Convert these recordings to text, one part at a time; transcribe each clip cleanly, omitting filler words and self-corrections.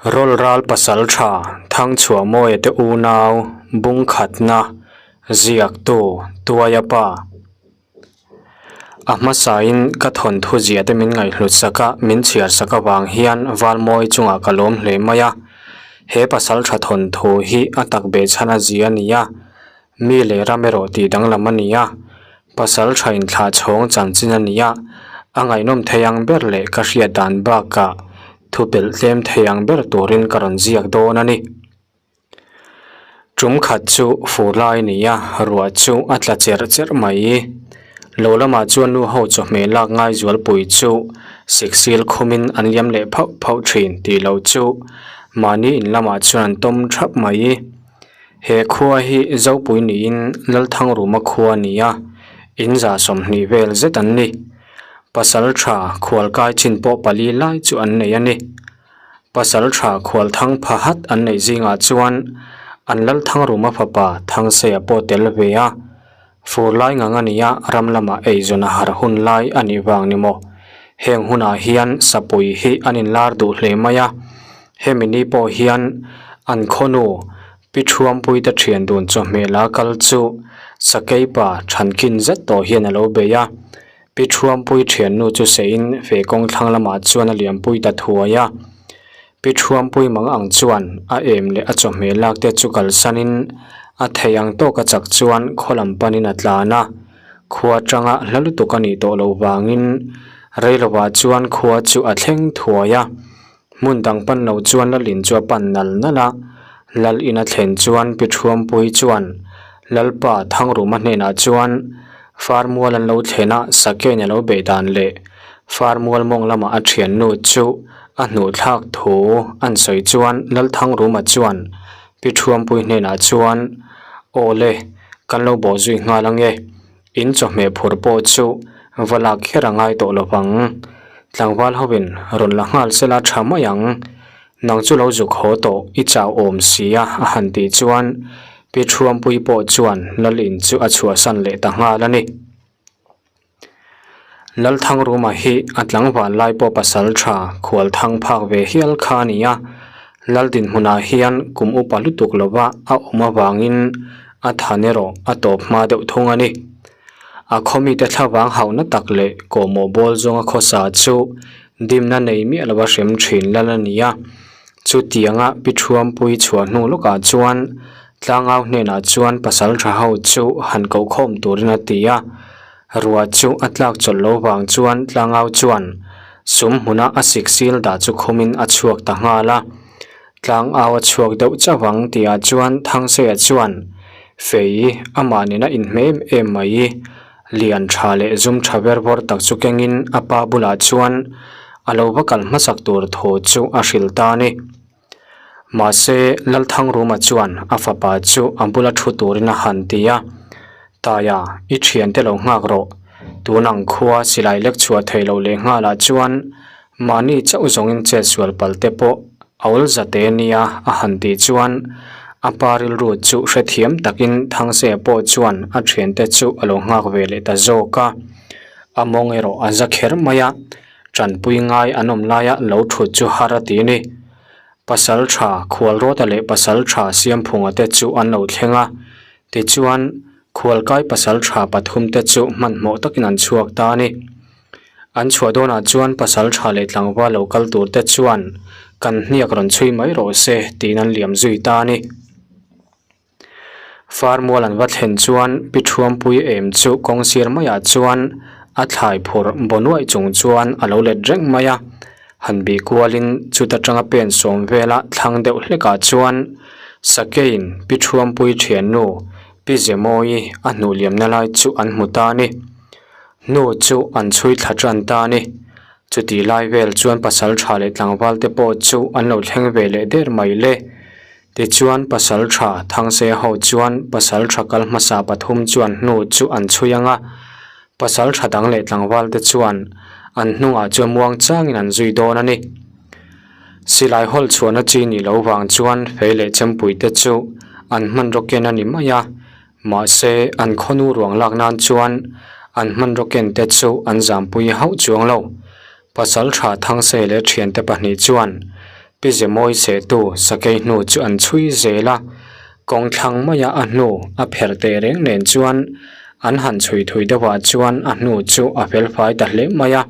Rawlral Pasaltha Thangchhuahmawia te unau bungkhatna ziaktu Tuaia pa. A hmasain ka thawnthu zia te min ngaihhlut sak a, min chhiar sak avang hian Valmawi chungah ka lawm hle mai a. He Pasaltha thawnthu hi a tak beh chhan a zia a ni a, mi leh ram erawh tih danglam a ni a, Pasaltha inthlah chhawng chanchin a ni a, a ngaihnawm thei ang ber leh ka hriat dan bakah thu pelh tlem thei ang ber turin ka rawn ziak dawn a ni. Tum khat chu fur lai a ni a, ruah chu a tla cherh cherh mai. Lo lamah chuan nu ho chawhmeh lak ngai zualpui chu siksil khumin an liam leh phauh phauh thin tih loh chu mahni in lamah chuan an tawm thap mai. He khua hi Zopui niin Lalthangruma khua a ni a, in za 20 vel zet an ni. Pasal tha khual kai chin pawh pali lai chu an nei a ni. Pasal tha khual thang pha hat an neih zingah chuan an Lalthangruma fapa Thangseia pawh tel ve a. Fur lai ngang a ni a, ram lamah eizawn a har hun lai a nih vang ni maw? Heng hunah hian sapui hi an inlar duh hle mai a, hemi ni pawh hian an khawnu Pi Thuampuite thian dun chawhmeh la kal chu Sakei pa Thankin zet tawh hian a lo bei a, Pi Thuampui thiannu chu seiin feh kawng thlang lamah chuan a liampui ta thuai a. Pi Thuampui mang ang chuan a em leh a chawhmeh lak te chu kalsanin a thei ang tawk a chak chuan khaw lam panin a tlan a. Khua tanga hla lutuk a nih tawh loh vangin reilovah chuan khua chu a thleng thuai a. Hmun dang pan lo chuan Lalin chu a pan nal nal a. Lal in a thlen chuan Pi Thuampui chuan Lalpa Thangruma hnenah chuan Farmual an lo thlen a, Sakein a lo beih dan leh Farmual mawng lamah a thiannu chu a hnuh thlak thu an sawi chuan Lalthangruma chuan Pi Thuampui hnenah chuan, Aw le, kan lo bawh zui nghal ange, in chawhmeh phur pawh chu va lak kher a ngai tawh lo vang. Tlangval hovin rawn la nghal sela tha mai ang, nang chu lo zuk haw tawh i chau awm si a a han tih chuan Pi Thuampui pawh chuan Lalin chu a chhuahsan leh ta nghal a ni. Lalthangruma hi a tlangval lai pawh pasal tha khual thang phak ve hial kha a ni a, Lal dinhmunah hian kum upa lutuk lova a awm avangin a than erawh a tawp hma deuh thung a ni. A khawmite thlavang hauhna tak leh kawhmawh bawl zawnga khawsa chu dimna nei miah lova hrem thin lal a ni a, chutianga Pi Thuampui chhuah hnu lawkah chuan Tlangau hnenah chuan pasal tha ho chu han kohkhawm turin a ti a, ruah chu a tlak chawlh lo vang chuan Tlangau chuan sum hmuna a siksil dah chu khumin a chhuak ta nghal a. Tlangau a chhuak deuh chauh ang tihah chuan Thangseia chuan Fei amah nena inhmeh em em mai lian tha leh zum tha ber vawr tak chu kengin a pa bulah chuan a lo va kal hmasak tur thu chu a hrilh ta a ni. Mahse, Lalthangruma chuan a fapa chu a bula thu turin a han ti a, Taia, i thiante lo nghak rawh. Tun ang khua silai lek chhuah theih loh leh nghalah chuan mahni chauh zawngin chet sual pal te pawh a awl za te nia a han tih chuan a pa rilru chu hrethiam takin Thangseia pawh chuan a thiante chu a lo nghak ve leh ta zawk a. A mawng erawh a za kher mai a. Tanpui ngai an awm laia lo thut chu har a ti ni. Pasal tha Khualrawta leh pasal tha Siamphunga te chu an lo thleng a, tichuan Khualkai pasal tha pathum te chu hmanhmawh takin an chhuak ta a ni. An chhuah dawnah chuan pasal tha leh tlangval lo kal tur te chuan kan hniak rawn chhui mai rawh se tiin an liam zui ta a ni. Farmual an va thlen chuan Pi Thuampui em chu kawng sir maiah chuan a thlai phurh baw nuaih chung chuan a lo let reng mai a. Han bih kualin chuta tanga pen sawm vela thlang deuh hlekah chuan Sakeiin Pi Thuampui thiannu Pi Zemawi a hnuh liamna lai chu an hmu ta a ni. Hnu chu an chhui thla tan ta a ni. Chutih lai vel chuan pasal tha leh tlangval te pawh chu an lo thleng ve leh der mai le. Tichuan pasal tha Thangse ho chuan pasal tha kal hmasa pathum chuan hnu chu an chhui ang a, pasal tha dang leh tlangval te chuan an hnungah chuan muang changin an zui dawn a ni. Silai hawl chhuahna chi ni lo vang chuan fei leh chempui te chu an hmanraw ken a ni mai a, mahse an khawnu ruang lak nan chuan an hmanraw ken te chu an zampui hauh chuang lo. Pasal tha Thangse leh thiante pahnih chuan. Pi Zemawi sehtu sakei hnu chu an chhui zel a, kawng thlang maia a hnu a pherh teh reng nen chuan an han chhui thui deuhah chuan a hnu chu a felfai ta hle mai a,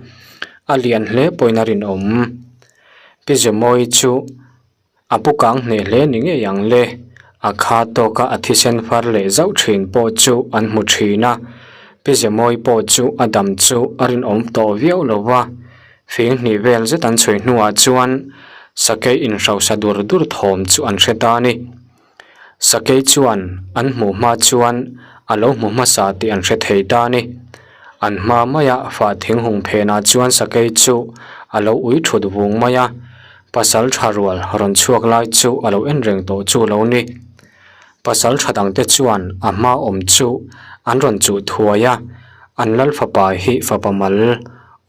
a lian hle pawhin a rinawm. Pi Zemawi chu a pu kang hneh hle ni ngei ang le, a kha tawka a thisen far leh zauh thin pawh chu an hmu thin a, Pi Zemawi pawh chu a dam chu a rinawm tawh viau lo va. Fing hnih vel zet an chhui hnuah chuan sakei inhrosa dur dur thawm chu an hre ta a ni. Sakei chuan an hmuh hma chuan a lo hmu hmasa tih an hre thei ta a ni. An hma maia fah thing hung phenah chuan sakei chu a lo ui thut vung mai a, pasal tha rual rawn chhuak lai chu a lo en reng tawh chu lo ni. Pasal tha dangte chuan a hma awm chu an rawn chuh thuai a, an lal fapa hi fapa mal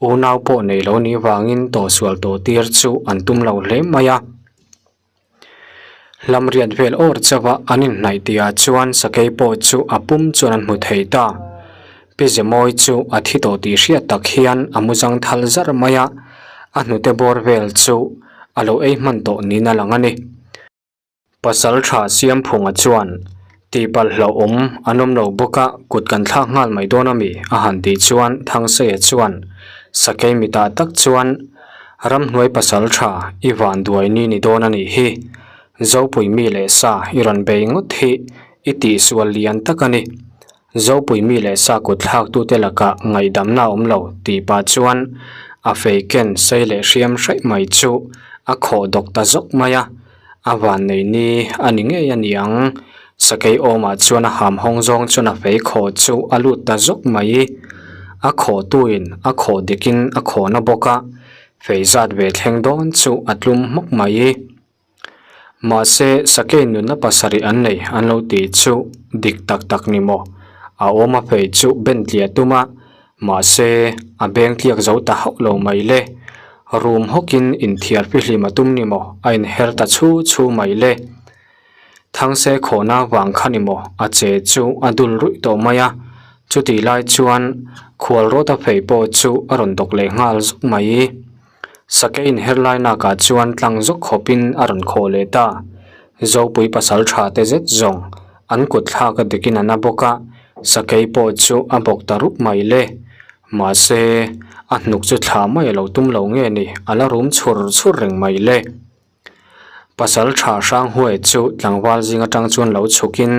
unau pawh nei lo nih vangin tawhsual tawh tir chu an tum lo hle mai a. Hlamriat vel awr chauha an inhnaih tihah chuan sakei pawh chu a pum chuan an hmu thei ta. Pi Zemawi chu a thi tawh tih hriat tak hian a mu zang thal zar mai a, a hnute bawr vel chu a lo ei hman tawh niin a lang a ni. Pasal tha Siamphunga chuan, Tihpalh hlauhawm an awm lo bawk a, kut kan thlak nghal mai dawn a mi? a han tih chuan Thangseia chuan, Sakei mitah tak chuan ramhnuai pasal tha i van duai ni ni dawn a nih hi. Zopui mi leh sa i rawn bei ngawt hi i tihsual lian tak a ni. Zopui mi leh sa kut thlaktute lakah ngaihdamna a awm lo tih pah chuan a fei ken sei leh hriam hraih mai chu a khawh dawk ta zawk mai a, a vannei ni a ni ngei a ni ang. Sakei awmah chuan a ham hawng zawng chuan a fei khawh chu a lut ta zawk mai. A khawhtuin a khawh dikin a khawhna bawk a, fei zat ve thleng dawn chu a tlum hmawk mai. Mahse, sakei nunna pasarih an nei an lo tih chu dik tak tak ni maw? A awm a phei chu ben tliah tum a, mahse, a beng tliak zo ta hauh lo mai le. Rum hawkin inthiar fihlim a tum ni maw? A inher ta chhu chhu mai le. Thangse khawhna vang kha ni maw? A che chu a dul ruih tawh mai a, chutih lai chuan khual rawt a phei pawh chu a rawn dawk leh nghal zuk mai. Sakei inher lai nakah chuan tlang zawk khawpin a rawn khawh leh ta. Zopui pasal tha te zet zawng an kut thlak a dikin a na bawk a, sakei pawh chu a bawk ta rup mai le. Mahse, a hnuk chu thla mai a lo tum lo nge ni, a la rum chhur chhur reng mai le. Pasal tha Hranghuai chu tlangval zing atang chuan lo chhukin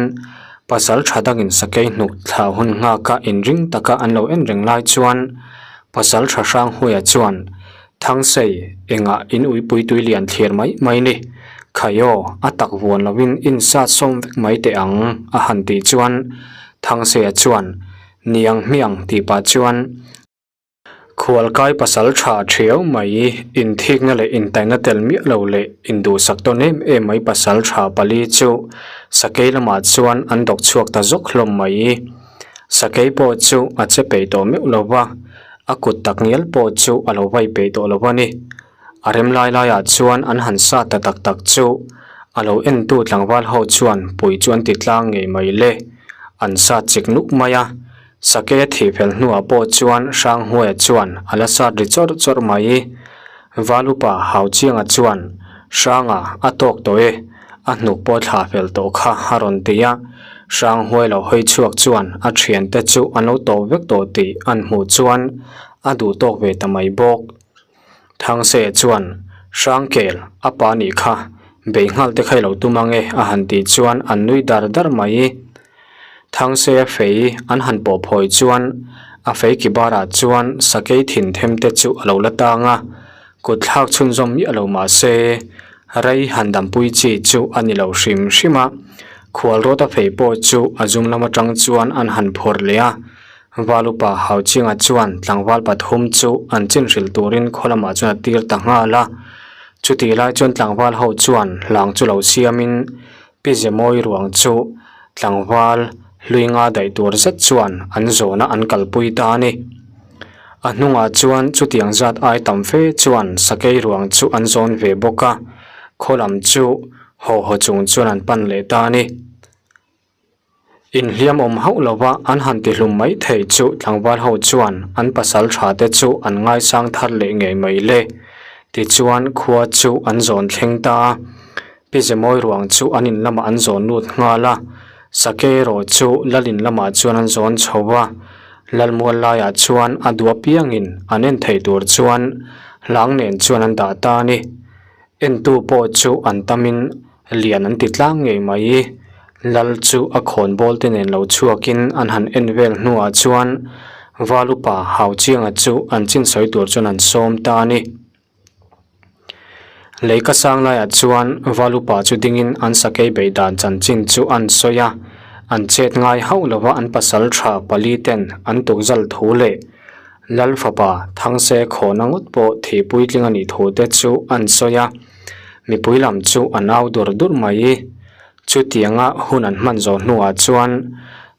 pasal tha dangin sakei hnuk thla hun nghaka inring taka an lo en reng lai chuan pasal tha Hranghuaia chuan Thangsei engah in uipui tui lian thlir mai mai ni, khai aw a tak vuan lovin in sat sawm vek mai teh ang a han tih chuan Thangseia chuan Niang hmiang tih pah chuan Khualkai pasal tha thiau mai, inthikna leh intaina tel miah lo leh induhsak tawn em em mai pasal tha pali chu sakei lamah chuan an dawk chhuak ta zawk hlawm mai. Sakei pawh chu a che peih tawh meuh lo va, a kut tak ngial pawh chu a lo vai peih tawh lo a ni. A rem lai laiah chuan an han sa ta tak tak chu a lo entu tlangval ho chuan pui chu an ti tlang ngei mai le, an sa chik nuk mai a. Sake thih fel hnuah pawh chuan Hranghuaia chuan a la sat ri chawrh chawrh mai. Valupa Hauchianga chuan, Hranga, a tawk tawh e, a hnuk pawh thlah fel tawh kha a rawn ti a. Hranghuai lo hawi chhuak chuan a thiante chu an lo tawp vek tawh tih an hmuh chuan a duh tawk ve ta mai bawk. Thangse chuan, Hrangkel, a pa nih kha, bei nghal te kha i lo tum ang e, a han tih chuan an nui dar dar mai. Thangse a fei an han pawh phawi chuan a fei ki barah chuan sakei thin them te chu a lo la tang a, kut thlak chhunzawm miah lo mah se, rei han dampui chi chu a ni lo hrim hrim a. Khualrawt a fei pawh chu a zum lam atang chuan an han phawrh leh a, Valupa Hauchinga chuan tlangval pathum chu an chin hrilh turin khaw lamah chuan a tir ta nghal a. Chutih lai chuan tlangval ho chuan hlang chu lo siamin Pi Zemawi ruang chu tlangval hlui nga daih tur zet chuan an zawna an kalpui ta a ni. A hnungah chuan chutiang zat ai tam fe chuan sakei ruang chu an zawn ve bawk a, khaw lam chu haw haw chung chuan an pan leh ta a ni. Inhliam awm hauh lova an han tihlum mai thei chu tlangval ho chuan an pasal tha te chu an ngaisang thar leh ngei mai le. Tichuan khua chu an zawn thleng ta a, Pi Zemawi ruang chu an in lamah an zawn lut nghal a, Sakei erawh chu Lal in lamah chuan an zawn chho a, Lalmual laiah chuan a duh apiangin an en thei tur chuan hlang nen chuan an dah ta a ni. Entu pawh chu an tamin lian an ti tlang ngei mai. Lal chu a khawnbawl te nen lo chhuakin an han en vel hnuah chuan Val upa Hauchianga chu an chin sawi tur chuan an sawm ta a ni. Lei ka sang laiah chuan Val upa chu dingin an sakei beih dan chanchin chu an sawi a, an chet ngai hauh lova an pasal tha pali ten an tukzal thu leh Lal fapa Thangse khawhna ngawt pawh thih puitling a nih thu te chu an sawi a, mipui lam chu an au dur dur mai. Chutianga hun an hman zawh hnuah chuan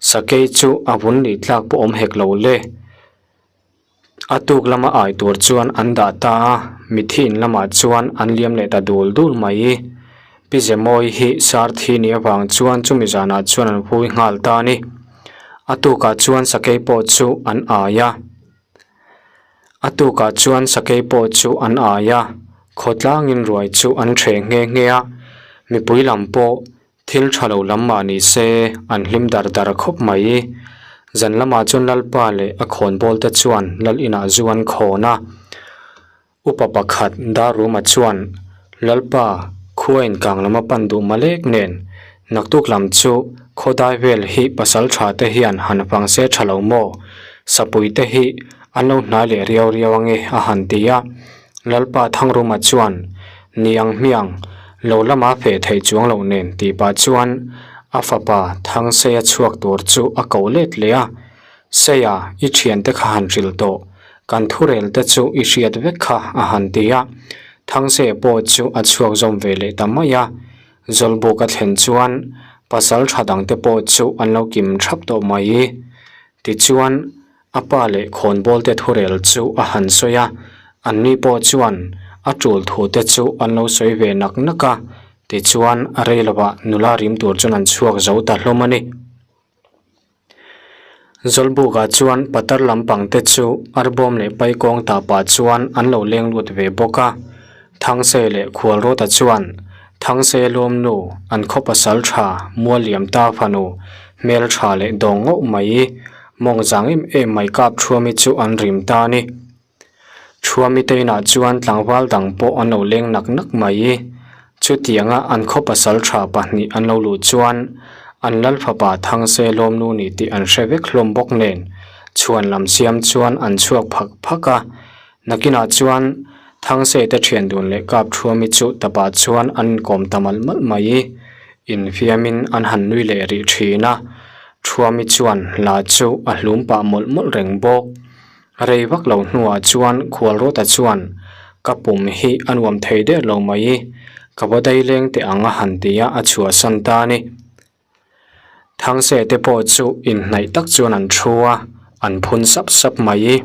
sakei chu a vun nih tlak pawh awm hek lo le. A tuk lama ai tur chuan an dah ta a, mithi in lamah chuan an liam leh ta dul dul mai. Pi Zemawi hi sar thi nih avang chuan chumi zanah chuan an vui nghal ta a ni. A tukah chuan sakei pawh chu an ai a. A tukah chuan sakei pawh chu an ai a, khawtlangin ruai chu an hreh nghe nghe a, mipui lam pawh Thil tha lo lam mah ni se, an hlim dar dar khawp mai. Zan lamah chuan Lalpa leh a khawnbawl te chuan Lal inah zu an khawn a. Upa pakhat Daruma chuan, Lalpa, khua inkang lam a pan duh malek nen, naktuk lam chu khawdai vel hi pasal tha te hian han fang se tha lo maw? Sapui te hi an lo hnai leh riau riau ange a han ti a. Lalpa Thangruma chuan, Ni ang hmiang, lo lama feh theih chuang loh nen tih pah chuan a fapa Thangseia chhuak tur chu a ko let leh a, Seia, i thiante kha han hrilh tawh, kan thurel te chu i hriat vek kha a han ti a. Thangseia pawh chu a chhuak zawm ve leh ta mai a, Zawlbuk a thlen chuan pasal tha dangte pawh chu an lo kim thap tawh mai. Tichuan, A pa leh khawnbawlte thurel chu a han sawi a, anni pawh chuan a tul thu te chu an lo sawi ve nak nak a, tichuan a rei lovah nula rim tur chuan an chhuak zo ta hlawm a ni. Zawlbukah chuan patar lampang te chu arbawm leh paikawng tah pah chuan an lo leng lut ve bawk a, Thangse leh Khualrawta chuan Thangse lawmnu an khaw pasal tha Mualliam ta fanu hmel tha leh dawng ngauh mai mawng zang em em mai kap Thuami chu an rim ta a ni. Thuami te inah chuan tlangval dang pawh an lo leng nak nak mai. Chutianga an khaw pasal tha pahnih an lo luh chuan an lal fapa Thangse lawmnu ni tih an hre vek hlawm bawk nen chhuan lam siam chuan an chhuak phak phak a. Nakinah chuan Thangse te thian dun leh kap Thuami chu tapah chuan an inkawm ta malh malh mai. Infiamin an han nui leh rih thin a, Thuami chuan hla chu a hlum pah mawlh mawlh reng bawk. Rei vak lo hnuah chuan Khualrawta chuan ka pum hi a nuam thei der lo mai, ka va dai leng teh ang a han ti a, a chhuahsan ta a ni. Thangse te pawh chu inhnaih tak chuan an thu a, an phun sap sap mai.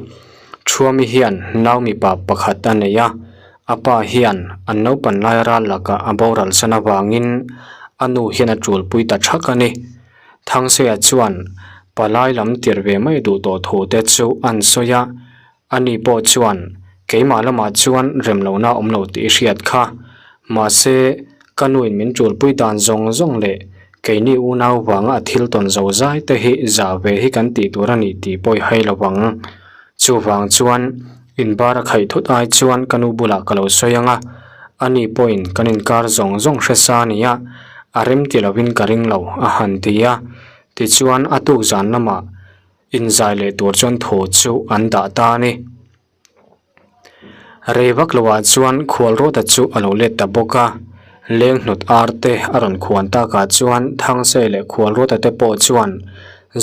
Thuami hian nau mipa pakhat a nei a, a pa hian an naupan lai ral lakah a boral san avangin a nu hian a tulpui ta thak a ni. Thangseia chuan palai lam tir ve mai duh tawh thu te chu an sawi a, Ani pawh chuan, Keimah lamah chuan rem lohna awm lo tih i hriat kha. Mahse, ka nuin min ṭulpui dan zawng zawng leh keini unau vanga a thil tawn zo zai te hi zah ve hi kan tih tur a ni tih pawh i hai lo vang. Chuvang chuan, inbar a khaih thut ai chuan ka nu bulah ka lo sawi ang a, ani pawhin kan inkar zawng zawng hre sa nia, a rem ti lovin ka ring lo, a han ti a. Tichuan, a tuk zan lamah Inzai leh tur chuan thaw chu an dah ta a ni. Rei vak loah chuan Khualrawta chu a lo let ta bawk a, leng hnawt ar te a rawn khuan takah chuan Thangse leh Khualrawta te pawh chuan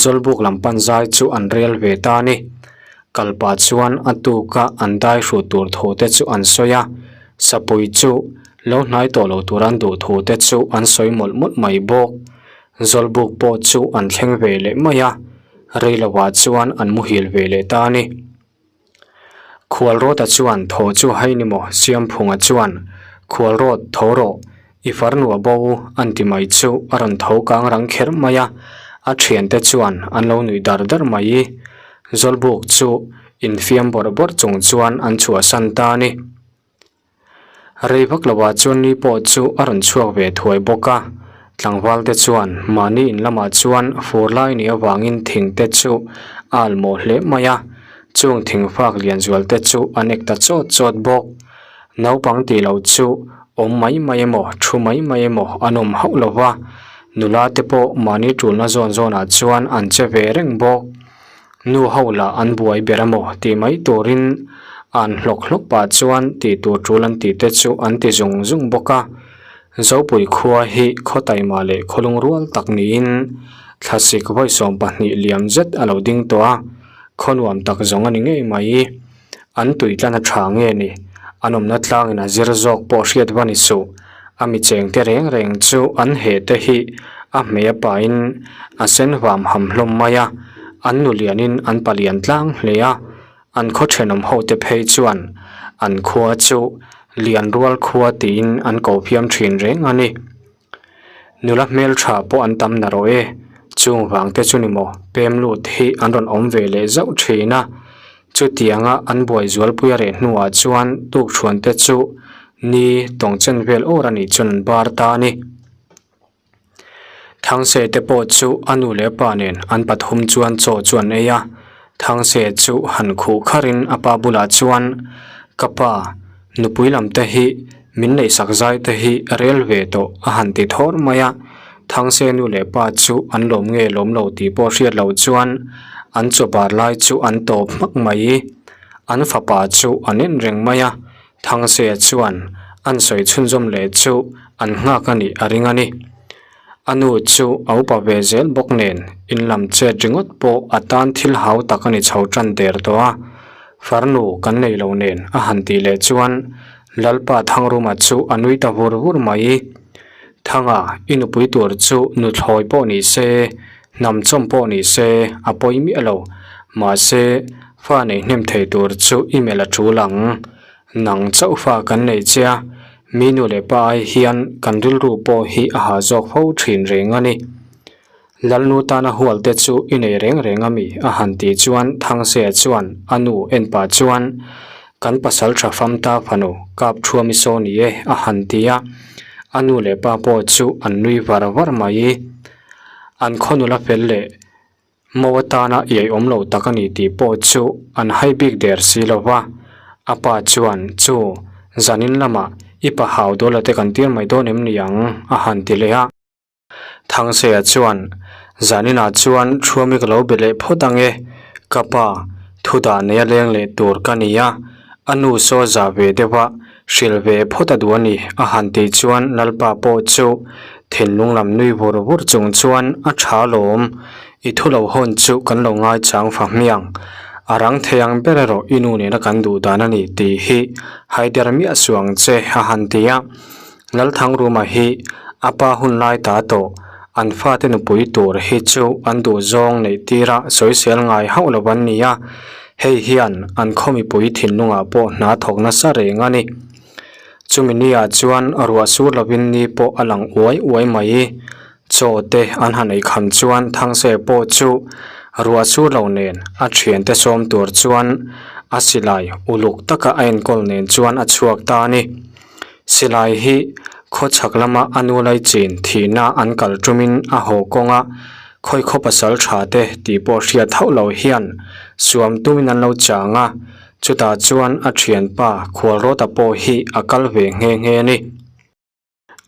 Zawlbuk lam pan zai chu an rel ve ta a ni. Kalpa chuan a tuka an dai hruh tur thu te chu an sawi a, sapui chu lo hnai tawh lo tur an duh thu te chu an sawi mawlh mawlh mai bawk. Zawlbuk pawh chu an thleng ve leh mai a, rei lovah chuan an muhil ve leh ta a ni. Khualrawta chuan thaw chu hai ni maw Siamphunga chuan Khualrawt tho rawh, i farnu a bo an ti mai chu a rawn tho kang rang kher mai a, a thiante chuan an lo nuih dar dar mai. Zawlbuk chu infiam bawrh bawrh chung chuan an chhuahsan ta a ni. Rei vak lovah chuan ni pawh chu a rawn chhuak ve thuai bawk a, tlangval te chuan mahni in lamah chuan fur lai nih avangin thing te chu a almawh hle mai a, chung thing fak lian zual te chu an ek ta chawt chawt bawk. Naupang tih loh chu awm mai mai emaw thu mai mai emaw an awm hauh lo va, nula te pawh mahni tulna zawn zawnah chuan an che ve reng bawk. Nu ho lah an buai ber emaw tih mai turin an hlawk hlawk pah chuan tih tur tul an tih te chu an ti zung zung bawk a. Zopui khua hi khaw taima leh khaw lungrual tak niin thlasik vawi 12 liam zet a lo ding tawh a, khaw nuam tak zawng a ni ngei mai. An tui tlan a tha nge ni? An awmna tlangin a zir zawk pawh hriat va ni suh. A mi cheng te reng reng chu an heh te hi a hmei a pain a sen vam ham hlawm mai a, an nu lianin an palian tlang hle a, an khaw thenawm ho te phei chuan an khua chu Lianrual khua tiin an ko phiam thin reng a ni. Nula hmeltha pawh an tam na rawh e, chung vang te chu ni maw pem lut hi an rawn awm ve leh zauh thin a, chutianga an buai zualpui a reh hnuah chuan tukthuan te chu ni tawng chen vel awr a nih chuan an bar ta a ni. Thangse te pawh chu a nu leh a pa nen an pathum chuan chaw chu an ei a, Thangse chu han khuh kharin a pa bulah chuan ka pa Nupui lam te hi min neihsak zai te hi rel ve tawh a han ti thawr mai a, Thangse nu leh pa chu an lawm nge lawm lo tih pawh hriat loh chuan an chaw bar lai chu an tawp hmak mai. An fapa chu an en reng mai a, Thangse chuan an sawi chhunzawm leh chu an nghak a nih a ring a ni. A nu chu a upa ve zel bawk nen in lam chet ringawt pawh a tan thil hau tak a ni chho tan der tawh a, farnu kan nei lo nen a han tih leh chuan Lalpa Thangruma chu a nui ta vur vur mai. Thanga, i nupui tur chu nuthlawi pawh ni se, hnam chawm pawh ni se a pawi miah lo, mahse fa nei hnem thei tur chu i melh a tul ang. Nang chauh fa kan nei che a, mi nu leh pa ai hian kan rilru pawh hi a ha zawk fo thin reng a ni. Lalnu tana hual te chu i nei reng reng a mi? a han tih chuan Thangseia chuan a nu en pah chuan Kan pasal tha fam ta fanu kap thuam i saw ni e a han ti a, a nu leh pa pawh chu an nui var var mai. An khaw nula fel leh Mo atana iai awm lo tak a ni tih pawh chu an hai bik der si lo va, a pa chuan chu zanin lamah i pa hau dawla te kan tir mai dawn em ni ang a han ti leh a. Thangseia chuan zaninah chuan Thuami ka lo be leh phawt ang e, ka pa thu dah neia leng leh tur ka ni a, a nu saw za ve deuh a, hrilh ve phawt a duh a ni a han tih chuan Lalpa pawh chu thinlung lam nui vur vur chung chuan a tha lawm, i thu lo hawn chu kan lo ngaichang fa hmiang, a rang thei ang ber erawh i nu nena kan duh dan a ni tih hi haider miah suh ang che a han ti a. Lalthangruma hi a pa hun lai ta tawh an fate nupui tur hi chu an duh zawng neih tira sawisel ngai hauh lo an ni a, hei hian an khaw mipui thinlungah pawh hna thawk nasa reng a ni. Chumi niah chuan ruah sur lovin ni pawh a lang uai uai mai. Chaw te an han ei kham chuan Thangse pawh chu ruah sur lo nen a thiante sawm tur chuan a silai uluk taka a enkawl nen chuan a chhuak ta a ni. Silai hi khawchhak lama a nu lai chin thihna an kal tumin a haw kawnga khawi khaw pasal tha te tih pawh hriat hauh lo hian suam tumin an lo chang a, chutah chuan a thianpa Khualrawta pawh hi a kal ve nghe nghe a ni.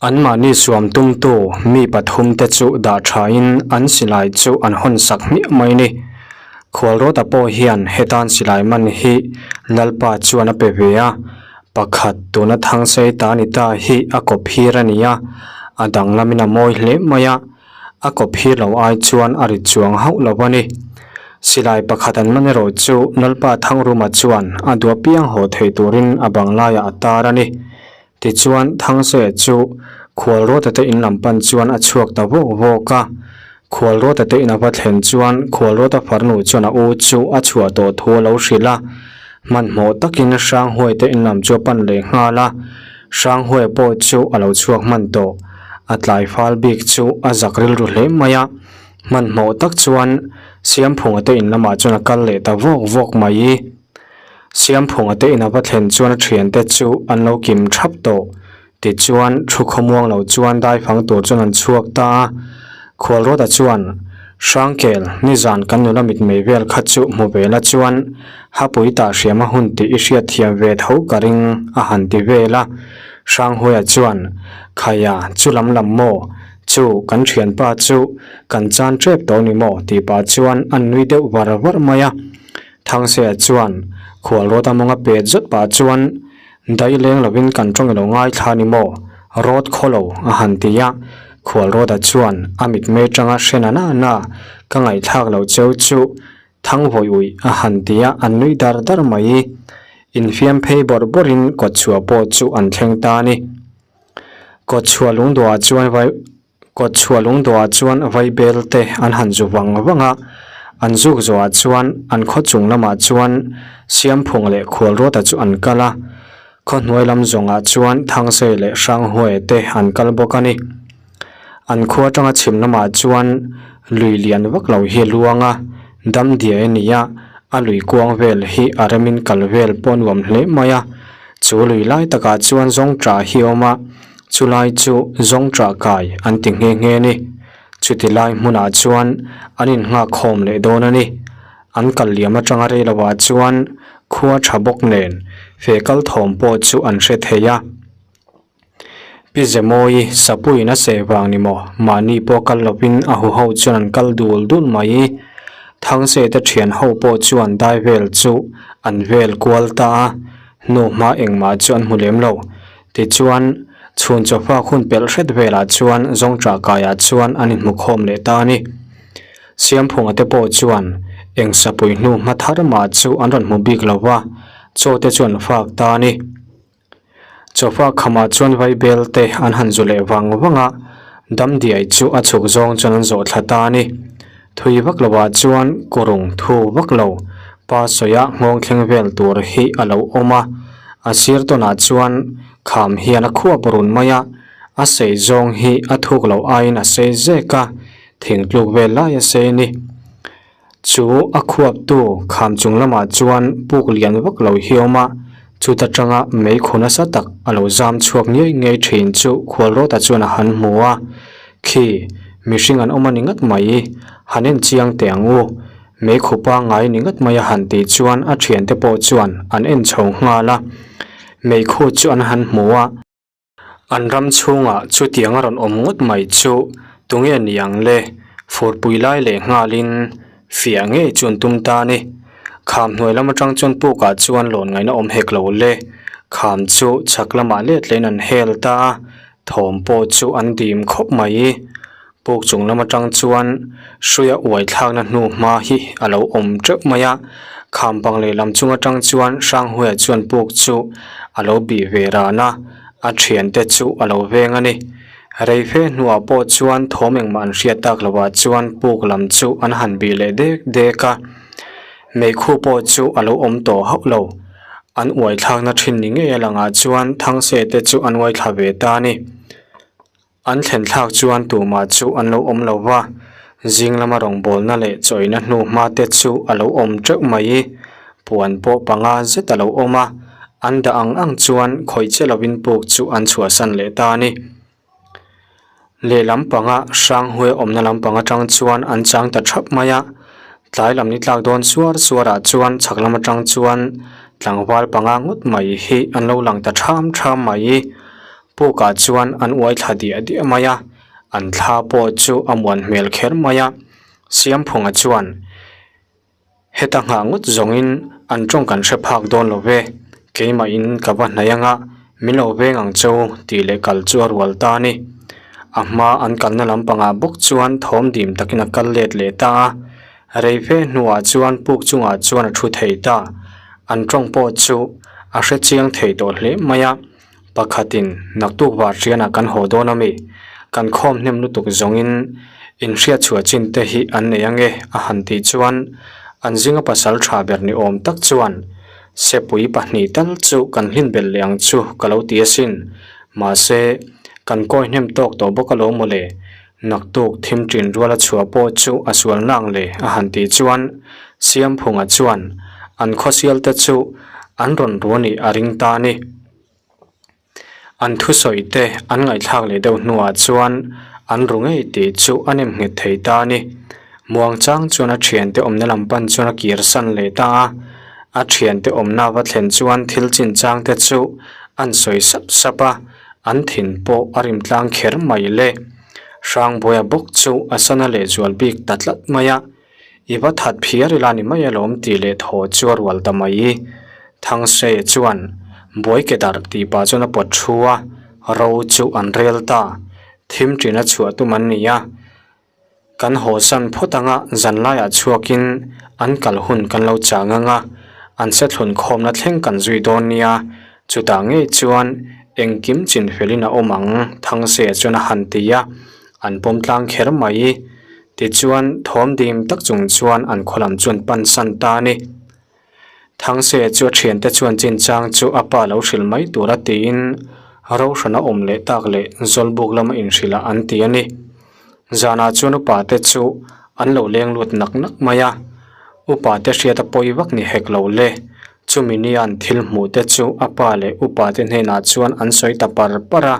Anmahni suam tumtu mi pathum te chu dah thain an silai chu an hawn sak hmiah mai a ni. Khualrawta pawh hian hetan silai man hi Lalpa chuan a pe ve a, pakhat tuna Thangsei ta ni ta hi a kawp hir a ni a, a danglamin a mawi hle mai a, a kawp hir lo ai chuan a rit chuang hauh lo a ni. Silai pakhat an man erawh chu Lalpa Thangruma chuan a duah piang haw thei turin a bang laiah a tar a ni. Tichuan, Thangse chu Khualrawta te in lam pan chuan a chhuak ta vawk vawk a. Khualrawta te in a va thlen chuan Khualrawta farnu chuan a u chu a chhuah tawh thu a lo hrilh a. Hmanhmawh takin Hranghuai te in lam chu a pan leh nghal a. Hranghuai pawh chu a lo chhuak hman tawh. A tlai fal bik chu a zak rilru hle mai a. Hmanhmawh tak chuan Siamphunga te in lamah chuan a kal leh ta vawk vawk mai. Siamphunga te in a va thlen chuan a thiante chu an lo kim thap tawh. Tichuan, thu khawmuang lo chuan daifang tur chuan an chhuak ta a. Khualrawta chuan, Hrangkel, nizan kan nula mitmei vel kha chu hmu ve la chuan hapui tah hriam a hun tih i hriatthiam ve tho ka ring a han ti vel a. Hranghuaia chuan, Khaia, chu lam lam maw? Chu, kan thianpa chu kan chan tep tawh ni maw? tih pah chuan an nui deuh var var mai a. Thangseia chuan, Khualrawta mawnga pet zawt pah chuan, Daih leng lovin kan tawng ilo ngaithla ni maw? Rawt khaw lo, a han ti a. Khualrawta chuan a mitmei tanga hre na na na, Ka ngaihthlak lo cheu chu Thangvawi uih a han ti a, an nui dar dar mai. Infiam phei bawrh bawrhin kawtchhuah pawh chu an thleng ta a ni. Kawtchhuah lungduah chuan vai. Kawtchhuah lungdawhah chuan vaibel te an han zu vang vang a, an zuk zawhah chuan an khaw chung lamah chuan Siamphung leh Khualruata chu an kal a, khaw hnuai lam zawngah chuan Thangsei leh Hranghuaia te an kal bawk a ni. An khua atanga chhim lamah chuan lui lian vak lo hi a luang a, dam diai a ni a, a lui kuang vel hi a remin kal vel pawh a nuam hle mai a, chu lui lai takah chuan zawngṭah hi a awm a, Chulai chu zawngṭah kai an ti nghe nghe a ni. Chuti lai hmunah chuan an innghak khawm leh dawn a ni. An kal liam atanga rei lovah chuan khua tha bawk nen fe kal thawm pawh chu an hre thei a. Pi Zemawi sapuiin a seh vang ni maw? Mahni pawh kal lovin a huho chuan an kal dul dul mai. Thangse te thian ho pawh chuan dai vel chu an vel kual ta a, hnuhma engmah chu an hmu lem lo. Tichuan, chhun chawhfak hun pelh hret velah chuan zawngṭah kaiah chuan an inhmu khawm leh ta a ni. Siamphunga te pawh chuan eng sapui hnu hma thar mah chu an rawn hmu bik lo va, chaw te chu an fak ta a ni. Chawhfak khamah chuan vaibel te an han zu leh vang vang a, damdiai chu a chhuk zawng chuan an zawh thla ta a ni. Thui vak lovah chuan kurung thu vak lo pa sawia nghawng thleng vel tur hi a lo awm a, a sir tawnah chuan kham hian a khuap run mai a, a sei zawng hi a thuk loh aiin a sei zek a, thing tluk vel lai a sei a ni. Chu a khuaptu kham chung lamah chuan puk lian vak lo hi a awm a, chuta tanga meikhu nasa tak a lo zam chhuak ngei ngei thin chu Khualrawta chuan a han hmu a, Khi, mihring an awm a ni ngat mai, han en chiang teh ang u. Meikhu pangngai ni ngat mai a han tih chuan a thiante pawh chuan an en chho nghal a. Meikhu chu an han hmu a. An ram chhungah chutiang a rawn awm ngawt mai chu tunge ni ang le? Furpui lai leh nghalin fiah ngei chu an tum ta a ni. Kham hnuai lam atang chuan pukah chuan lawn ngaihna awm hek lo le. Kham chu chhak lamah let lehin an hel ta a. Thawm pawh chu an dim khawp mai. Puk chung lam atang chuan hruia uai thlakna hnu hma hi a lo awm teuh mai a. Kham bang lehlam chung atang chuan Hranghuaia chuan puk chu a lo bih ve ran a, a thiante chu a lo veng a ni. Rei fe hnuah pawh chuan thawm engmah an hriat tak lovah chuan puk lam chu an han bih leh dek dek a. Meikhu pawh chu a lo awm tawh hauh lo. An uai thlakna thin ni ngei a langah chuan Thangse te chu an uai thla ve ta a ni. An thlen thlak chuan tumah chu an lo awm lo va, zing lama rawngbawlna leh chawina hnu hma te chu a lo awm teuh mai. Puan pawh panga zet a lo awm a, an dah ang ang chuan khawih che lovin puk chu an chhuahsan leh ta a ni. Lehlam panga Hranghue awmna lampang atang chuan an chang ta thap mai a, tlai lam ni tlak dawn suar suarah chuan chhak lam atang chuan tlangval panga ngawt mai hi an lo lang ta tham tham mai. Pukah chuan an uai thla diah diah mai a, an thla pawh chu a muan hmel kher mai a, Siamphunga chuan, Heta nghah ngawt zawngin an tawng kan hre phak dawn lo ve, keimahin ka va hnaih anga min lo veng ang cho tih leh kal chu a rual ta a ni. A hma an kalna lampangah bawk chuan thawm dim takin a kal let leh ta a, rei fe hnuah chuan puk chungah chuan a thu thei ta. An tawng pawh chu a hre chiang thei tawh hle mai a, Pakhatin, Naktuk varṭianah kan haw dawn a mi? Kan khawm hnem lutuk zawngin inhriatchhuah chin te hi an nei ange a han tih chuan an zinga pasal tha ber ni awm tak chuan Sepui pahnih tal chu kan hlin belh leh ang chu ka lo ti asin. Mahse, kan kawi hnem tawk tawh bawk alawm mawle. Naktuk thim ṭin ruala chhuah pawh chu a sual nang le a han tih chuan Siamphunga chuan an khawsial te chu. an rawn ru a nih a ring ta a ni. An thusawi te an ngaihthlak leh deuh hnuah chuan an ru ngei tih chu a nem nghet thei ta a ni. Muangchang chuan a thiante awmna lam pan chuan a kir san leh ta a, a thiante awmna va thlen chuan thil chinchang te chu an sawi sap sap a, an thin pawh a rim tlang kher mai le. Hrangbuaia bawk chu a sana lehzual bik ta tlat mai a. I va that phiar ila ni mai alawm tih leh thaw chu a rual ta mai. Thangse chuan buai ke darh tih pah chuan a pawt thu a, ro chu an rel ta. Thim ṭin a chhuah tum an ni a, kan haw san phawt anga zanlaiah chhuakin an kal hun kan lo chang anga, an se thlun khawmna thleng kan zui dawn nia, chutah ngei chuan engkim chin felin a awm ang Thangse chuan a han ti a, an pawm tlang kher mai. Tichuan, thawm dim tak chung chuan an khaw lam chu an pan san ta a ni. Thangse chu a thiante chuan chinchang chu a pa lo hrilh mai tura tiin Rohrana awm leh tak leh Zawlbuk lama inhrilh ah an ti a ni. Zanah chuan upa te chu an lo leng lut nak nak mai a, upa te hriat a pawi vak ni hek lo le. Chumi nia an thil hmuh te chu a pa leh upa te hnenah chuan an sawi ta par par a.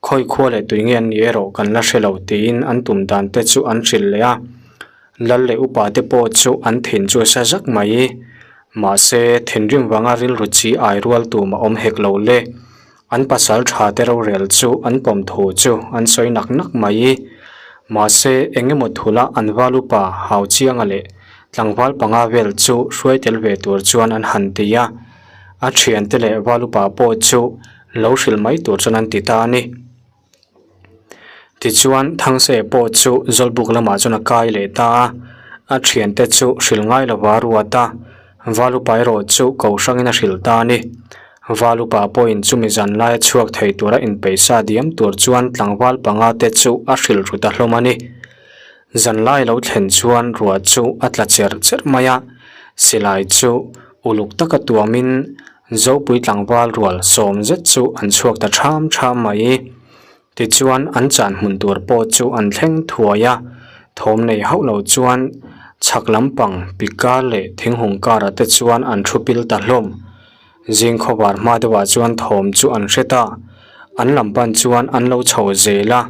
Khawi khua leh tui nge an nih erawh kan la hre lo tiin an tum dan te chu an hrilh leh a, lal leh upa te pawh chu an thin chu a sa zak mai. Mahse, thinrim vanga rilru chi ai rual tum a awm hek lo le. An pasal tha te rorel chu an pawm thu chu an sawi nak nak mai. Mahse, eng emaw thula an val upa hau chianga leh tlangval panga vel chu hruai tel ve tur chuan an han ti a, a thiante leh val upa pawh chu Lo hrilh mai tur chuan an ti ta a ni. Tichuan, Thangse pawh chu Zawlbuk lamah chuan a kai leh ta a, a thiante chu hrilh ngai lova ruat a, Valupa erawh chu ko hrangin a hrilh ta a ni. Valupa pawhin chumi zan laia chhuak thei tura inpeisa diam tur chuan tlangval panga te chu a hrilh ru ta hlawm a ni. Zan lai lo thlen chuan ruah chu a tla cherh cherh mai a, silai chu uluk taka tuamin Zopui tlangval rual sawm zet chu an chhuak ta ṭham ṭham mai. Tichuan an chan hmun tur pawh chu an thleng thuai a, thawm nei hauh lo chuan chhak lampang pikar leh thinghung karah te chuan an thu pil ta hlawm. Zing khawvar hma deuhah chuan thawm chu an hre ta, an lam pan chuan an lo chho zel a,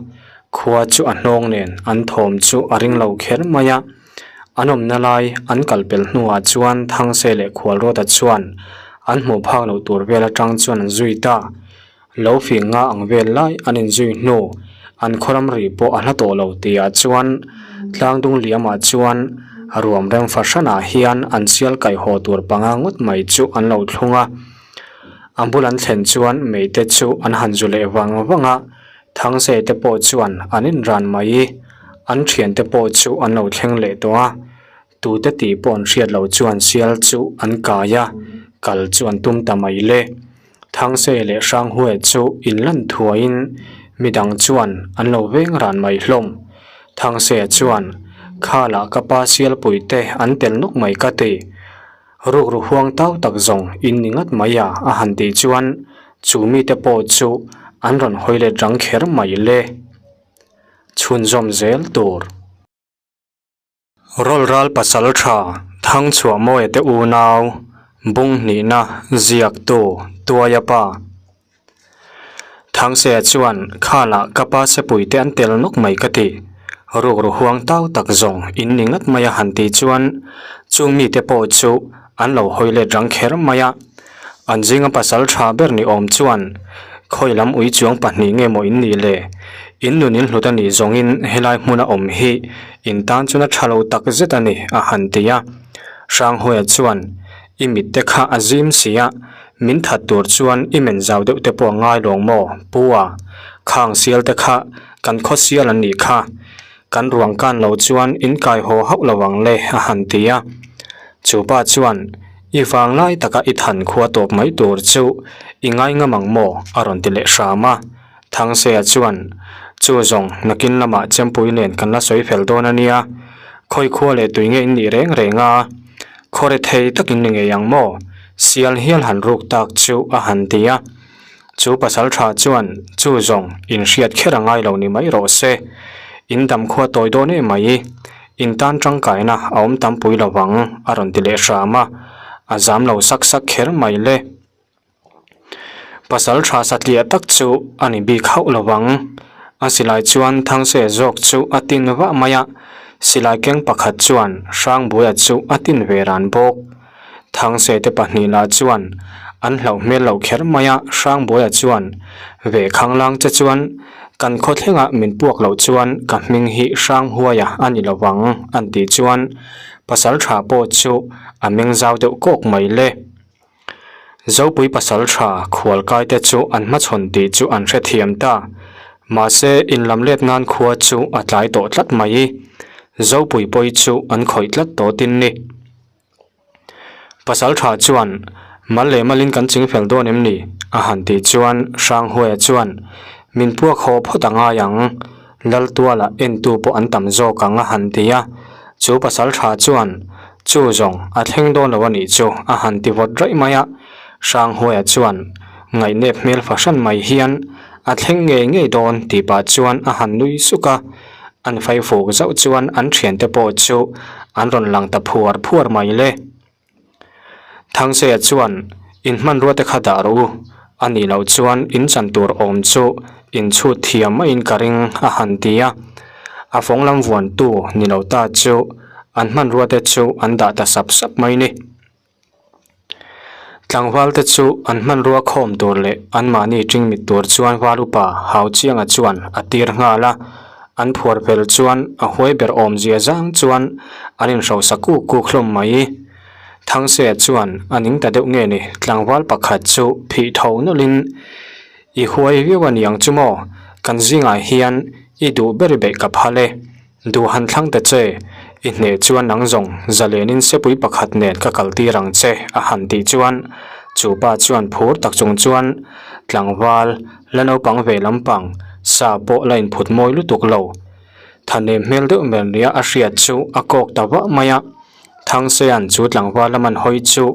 khua chu a hnawng nen an thawm chu a ring lo kher mai a. An awmna lai an kal pel hnuah chuan Thangse leh Khualrawta chuan an hmuh phak loh tur vel atang chuan an zui ta. Lo fing nga ang vel lai an inzui hnu an khawram ri pawh a hla tawh lo tihah chuan tlangdung liamah chuan ruam rem fahranah hian an sial kaih haw tur panga ngawt mai chu an lo thlung a. A bul an thlen chuan meite chu an han zu leh vang vang a. Thangse te pawh chuan an inran mai. An thiante pawh chu an lo thleng leh tawh a, tute tih pawh an hriat loh chuan sial chu an kai a, kal chu an tum ta mai le. Thangse leh Hranghue chu inlan thuaiin midang chuan an lo veng ran mai hlawm. Thangse chuan, Khalah ka pa sialpuite an tel nawk mai ka ti. Rukru huang tau tak zawng in ni ngat mai a, a han tih chuan chu mite pawh chu an rawn hawi let rang kher mai le. Chhunzawm zel tur. Rawlral pasal tha Thangchhuah Mawia te unau bung hnihna ziaktu Tuaia pa. Thangseia chuan khalah ka pa sepui te an tel nawk mai ka ti. Rukru huang tau tak zawng in ni ngat mai a han tih chuan chung mite pawh chu an lo hawi let rang kher mai a. An zinga pasal tha ber ni awm chuan khawi lam ui chuang pahnih nge maw in nih le? In nun in hlut a nih zawngin helai hmuna awm hi in tan chuan a tha lo tak zet a ni a han ti a. Hranghuaia chuan I mit te kha a zim si a, min that tur chuan i men zau deuh te pawh a ngai lawng maw Pu a? Khang sial te kha kan khaw sial an nih kha. Kan ruang kan lo chuan in kai haw hauh lo ang le a han ti a. Chu pa chuan i vang lai taka i than khua tawp mai tur chu i ngai ngam ang maw a rawn ti leh hram a. Thangseia chuan chu zawng nakin lamah Chempui nen kan la sawi fel dawn a nia. Khawi khua leh tui nge in nih reng reng a? Khawre thei takin ni ngei ang maw? Sial hial han ruk tak chu a han ti a. Chu pasal tha chuan chu zawng in hriat kher a ngai lo ni mai rawh se. In dam khua tawi dawn em mai. In tan tangkaina a awm tam pui lo vang a rawn ti leh hram a. A zam lo sak sak kher mai le. Pasal tha satliah tak chu a ni bik hauh lo vang. A silai chuan Thangse zawk chu a tin vah mai a, silai keng pakhat chuan Hrangbuaia chu a tin ve ran bawk. Thangse te pahnih lah chuan an hlauh hmel loh kher mai a, Hrangbuaia chuan ve khanglang che chuan kan khawthlengah min puak loh chuan ka hming hi Hranghuaia a ni lo vang an tih chuan pasal tha pawh chu a meng zau deuh kawk mai le. Zopui pasal tha khualkai te chu an hmachhawn tih chu an hrethiam ta. Mahse, inlam let nan khua chu a tlai tawh tlat mai. Zopui pawi chu an khawih tlat tawh tin ni. Pasal tha chuan, Mal leh malin kan ching fel dawn em ni? a han tih chuan Hranghuaia chuan, Min puak haw phawt a ngai ang. Laltuala entu pawh an tam zawk ang a han ti a. Chu pasal tha chuan, Chu zawng, a thleng dawn lo a nih chu, a han ti vawt raih mai a. Hranghuaia chuan, Ngaihnep hmel fahran mai hian a thleng ngei ngei dawn tih pah chuan a han nui suk a. An faifuk zauh chuan an thiante pawh chu an rawn lang ta phuar phuar mai le. Thangseia chuan, In hmanrua te kha dah rawh u, a nih loh chuan in chan tur awm chu in chhut thiam maiin ka ring a han ti a. A fawng lam vuantu ni lo ta chu an hmanrua te chu an dah ta sap sap mai ni. Tlangval te chu an hmanrua khawm tur leh anmahni ṭingmit tur chuan val upa Hauchianga chuan a tir nghal a, an phuar fel chuan a huai ber awmzia zang chuan an inhrosa kuk kuk hlawm mai. Thangseia chuan a ning ta deuh nge ni, tlangval pakhat chu phih tho nawlhin, I huai viau a niang chu maw, kan zingah hian i duh ber i beih ka phal e. Duh han thlang ta che, i hneh chuan nang zawng zalenin sepui pakhat nen ka kal tir ang che a han tih chuan chu pa chuan phur tak chung chuan tlangval la naupang ve lampang sa pawh la inphut mawi lutuk lo. Thanem hmel deuh mer nia a hriat chu a kawk ta vah mai a, Thangsean chu tlangval a man hawi chu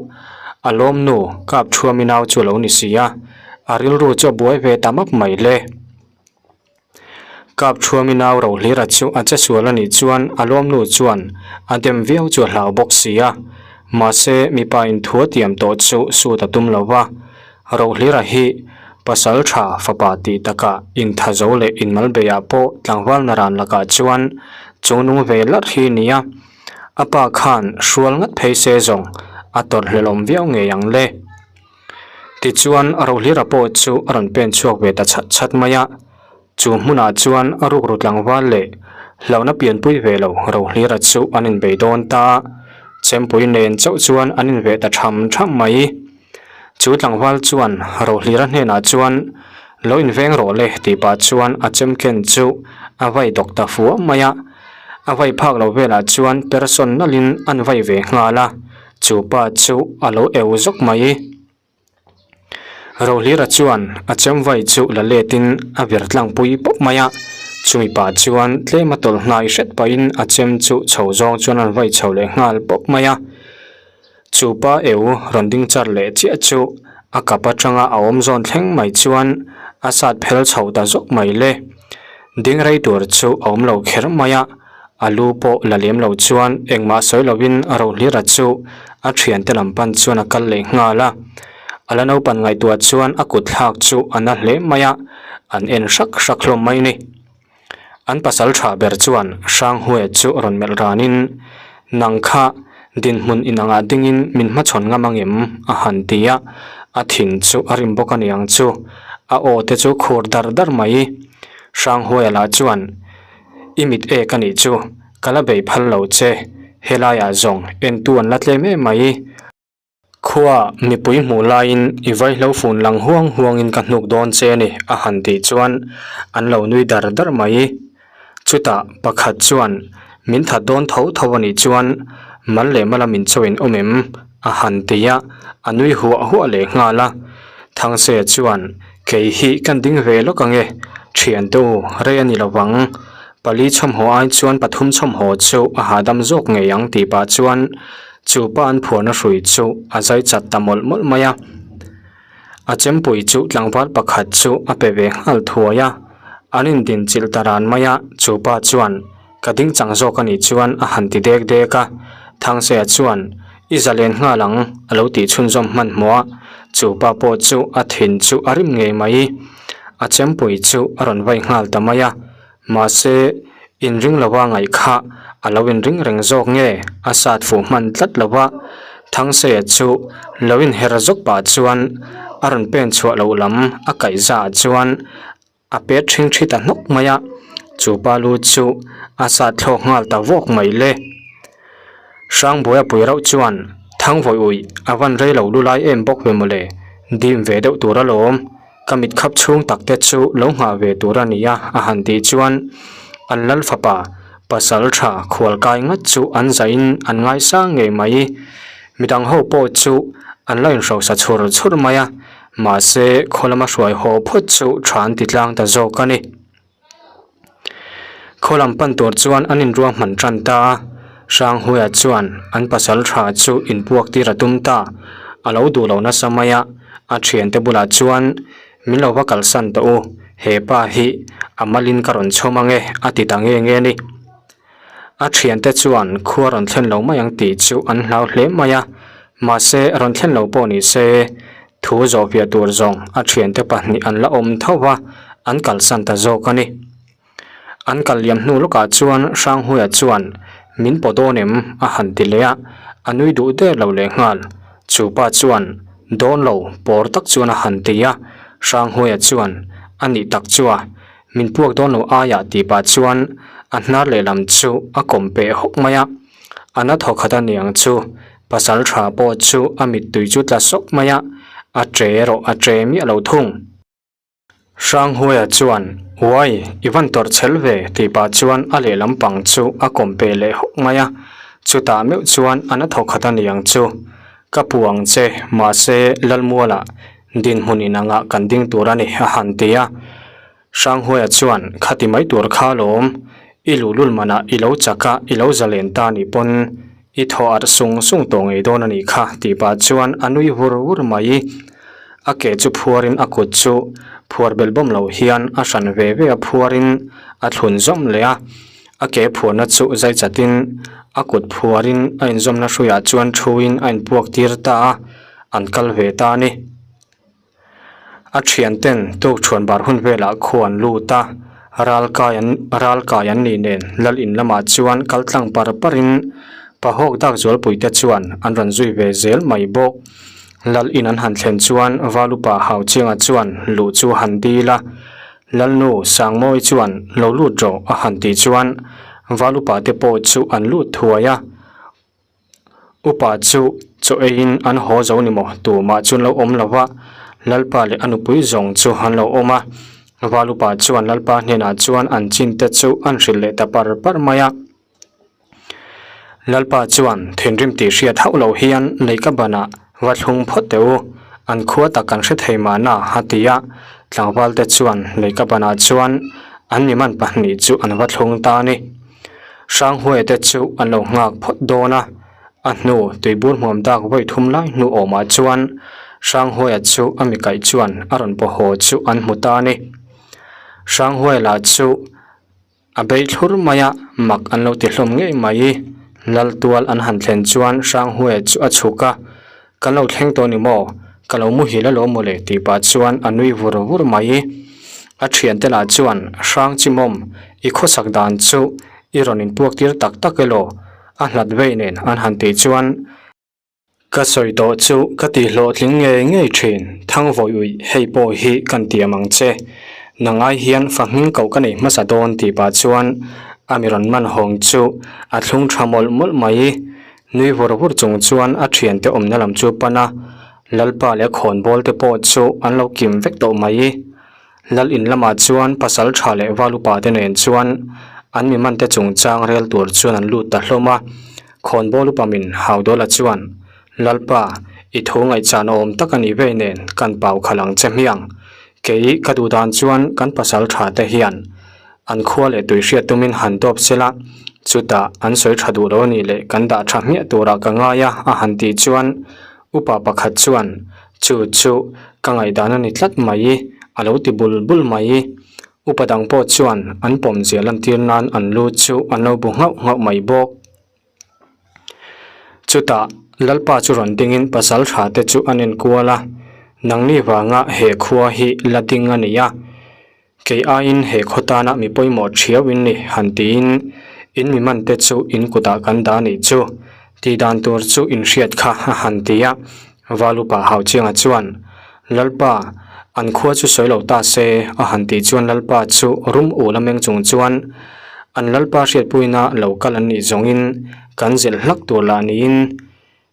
a lawmnu kap thuami nau chu a lo ni si a, a rilru chu a buai ve ta map mai le. Kap Thuami nau Rohlira chu a che sual a nih chuan a lawmnu chuan a dem viau chu a hlau bawk si a. Mahse, mipa inthu a tiam tawh chu sut a tum lo va. Rohlira hi pasal tha fapa tih takah intha zo leh inmalbeiah pawh tlangval naran lakah chuan chungnung ve larh hi a ni a. A pa khan hrual ngat phei se zawng a tawrhhlelawm viau ngei ang le. Tichuan, Rohlira pawh chu a rawn pen chhuak ve ta chhat chhat mai a. Chu hmunah chuan a rukru tlangval leh hlauhna pianpui ve lo Rohlira chu an inbei dawn ta. Chempui nen chauh chuan an inveh ta tham tham mai. Chu tlangval chuan Rohlira hnenah chuan, Lo inveng rawh le tih pah chuan a chemken chu a vai dawk ta fuah mai a. A vai phak lo velah chuan person nalhin an vai ve nghal a. Chu pa chu a lo eu zawk mai. Rohlira chuan a chemvai chu la letin a vir tlangpui pawp mai a, chumi pah chuan tlem a tawlh hnai hret pahin a chem chu chho zawng chuan an vai chho leh nghal pawp mai a. Chu pa eu rawn ding char leh chiah chu a kap atanga a awm zawn thleng mai chuan a sat phel chho ta zawk mai le. Ding rei tur chu a awm lo kher mai a. A lu pawh la lem lo chuan engmah sawi lovin a Rohlira chu a thiante lam pan chuan a kal leh nghal a. A la naupan ngaihtuah chuan a kut thlak chu a na hle mai a, an en hrak hrak hlawm mai ni. An pasal tha ber chuan Hranghuaia chu rawn melh ranin, Nang kha dinhmun inangah dingin min hmachhawn ngam angem? a han ti a, a thin chu a rim bawk a niang chu, a aw te chu khur dar dar mai. Hranghuaia lah chuan, I mit ek a nih chu, ka la bei phal lo che, helaiah zawng entu an la tlem em mai. Khua mipui hmuh laiin i vaihlo fun lang huang huangin ka hnuk dawn che a ni a han tih chuan an lo nui dar dar mai. Chutah pakhat chuan min that dawn tho tho a nih chuan mal leh mala min chaw in awm em a han ti a, a nui huah huah leh nghal a. Thangse chuan Kei hi kan ding ve lawk ang e, thiante u, rei a ni lo vang. Pali chhawmhaw ai chuan pathum chhawmhaw chu a hahdam zawk ngei ang tih pah chuan chu pa an phuarna hrui chu a zai chat ta mawlh mawlh mai a. A chempui chu tlangval pakhat chu a pe ve nghal thuai a, an indinchilh ta ran mai a, chu pa chuan ka ding chang zawk a nih chuan a han ti dek dek a. Thangseia chuan. I zalen nghal ang, a lo tih chhunzawm hmanhmawh a, chu pa pawh chu a thin chu a rim ngei mai. A chempui chu a rawn vai nghal ta mai a, mahse, inring lova ngaih kha a lo inring reng zawk nge a sat fuh hman tlat lo va, Thangseia chu lo inher zawk pah chuan a rawn pen chhuah loh lam a kaihzaah chuan A pet ṭhing ṭhi ta hnawk mai a, chu pa lu chu a sat thlawk nghal ta vawk mai le. Hrangbuai a pui rauh chuan Thangvawi uih a van rei lo lu lai em bawk ve mawle, dim ve deuh tur alawm, ka mit khap chhung tak te chu lo nghah ve tur a nia a han tih chuan an lal fapa pasal tha khual kai ngat chu an zaiin an ngaisang ngei mai. Midang ho pawh chu an la inhrosa chhur chhur mai a, Mahse, khaw lama hruai haw phawt chu tha an ti tlang ta zawk a ni. Khaw lam pan tur chuan an inruang hman tan ta a, Hranghuia chuan an pasal tha chu inpuak tir a tum ta. A lo duh lo nasa mai a, a thiante bulah chuan, Min lo va kalsan tawh u, he pa hi a malin ka rawn chhawm ange a ti ta nge nge a ni. A thiante chuan khua rawn thlen lo mai ang tih chu an hlau hle mai a, mahse rawn thlen lo pawh ni se thu zawhfiah tur zawng a thiante pahnih an la awm tho va, an kalsan ta zawk a ni. An kal liam hnu lawkah chuan Hranghuia chuan min pawh dawn em a han ti leh a, a nui duh der lo leh nghal. Chu pa chuan dawn lo pawr tak chuan a han ti a, Hranghuia chuan a nih tak chu a, Min puak dawn lo aiah tih pah chuan a hnar lehlam chu a kawm peh hawk mai a, a na thaw khat a niang chu pasal tha pawh chu a mittui chu tla sawk mai a, a che erawh a che miah lo thung. Hranghuaia chuan, Uai, i van tawrh chhel ve tih pah chuan a lehlam pang chu a kawm peh leh hawk mai a, chutah meuh chuan a na thaw khat a niang chu ka pu ang che, mahse Lalmuala Dinhmun inangah kan ding tur a ni, a han ti a. Hranghuaia chuan, Khati mai tur kha alawm, i luhlul manah i lo chak a, i lo zalen ta nih pawn i thaw arh sung sung tawh ngei dawn a nih kha, tih pah chuan a nui vur vur mai. A ke chu phuarin a kut chu phuar belhbawm lo hian a hran ve ve a phuarin a thlun zawm leh a. A ke phuarna chu zai chatin a kut phuarin a inzawmna hruiah chuan thuin a inpuak tir ta a. An kal ve ta a ni. A thianten tukṭhuan bar hun velah khu an lut a, ral kai an ral kai an nih nen lal in lamah chuan kal tlang par parin pahawk dak zualpuite chuan an rawn zui ve zel mai bawk. Lal in an han thlen chuan Valupa Hauchianga chuan luh chu han dil a, Lalnu Sangmawi chuan lo lut rawh a han tih chuan Valupa te pawh chu an lut thuai a. Upa chu chaw eiin an haw zo ni maw? Tumah chu an lo awm lo va, Lalpa leh a nupui zawng chu an lo awm a. Val upa chuan Lalpa hnenah chuan an chin te chu an hrilh leh ta par par mai a. Lalpa chuan thinrim tih hriat hauh lo hian Leika banah va thlung phawt teh u, an khua tak kan hre thei mahna a ti a. Tlangval te chuan Leika banah chuan an miman pahnih chu an va thlung ta a ni. Hranghuaia te chu an lo nghak phawt dawn a, a hnu tuibur hmuam dak vawi thum lai hnu awmah chuan Hranghuaia chu a mi kaih chuan a rawn paw haw chu an hmu ta a ni. Hranghuaia lah chu a bei thlur mai a, mak an lo ti hlawm ngei mai. Laltual an han thlen chuan Hranghuaia chu a chhuk a, Kan lo thleng tawh ni maw? Ka lo muhil alawm mawle tih pah chuan a nui vur vur mai. A thiante lah chuan Hrang Chimawm, i khawsak dan chu i rawn inpuak tir tak tak elaw? A hlat vei nen an han tih chuan, Ka sawi tawh chu ka tih hlawhtling ngei ngei thin, Thangvawi uih hei pawh hi kan tiam ang che. Nangai hian fa hming koh ka nei hmasa dawn tih pah chuan a mi rawn man hawng chu a thlung tha mawlh mawlh mai. Nui vur vur chung chuan a thiante awmna lam chu pan a, Lalpa leh khawnbawl te pawh chu an lo kim vek tawh mai. Lal in lamah chuan pasal tha leh val upa te nen chuan an mi man te chungchang rel tur chuan an lut ta hlawm a. Khawnbawl upa min Haudawla chuan, Lalpa, i thu ngaihchan awm tak a nih vei nen kan pau khalh ang che hmiang. Kei ka duh dan chuan kan pasal tha te hian An khua leh tui hriat tumin han dawp sela, chutah an sawi tha duh lo a nih leh kan dah tha hmiah turah ka ngai a, a han tih chuan upa pakhat chuan chu chu ka ngaihdan a ni tlat mai, a lo ti bul bul mai. Upa dang pawh chuan an pawmzia lantir nan an lu chu an lo bu nghauh nghauh mai bawk. Chutah Lalpa chu rawn dingin pasaltha te chu an enkual a, nangni vanga he khua hi la ding a ni a, kei aiin he khaw tana mi pawimawh thiau in ni han tiin in mi man te chu in kutah kan dah nih chu tih dan tur chu in hriat kha a han ti a. Valupa Hauchianga chuan Lalpa an khua chu sawi lo ta se a han tih chuan Lalpa chu rum ul a meng chung chuan an Lalpa hriatpuina lo kal an nih zawngin kan zilh hlak tur lah niin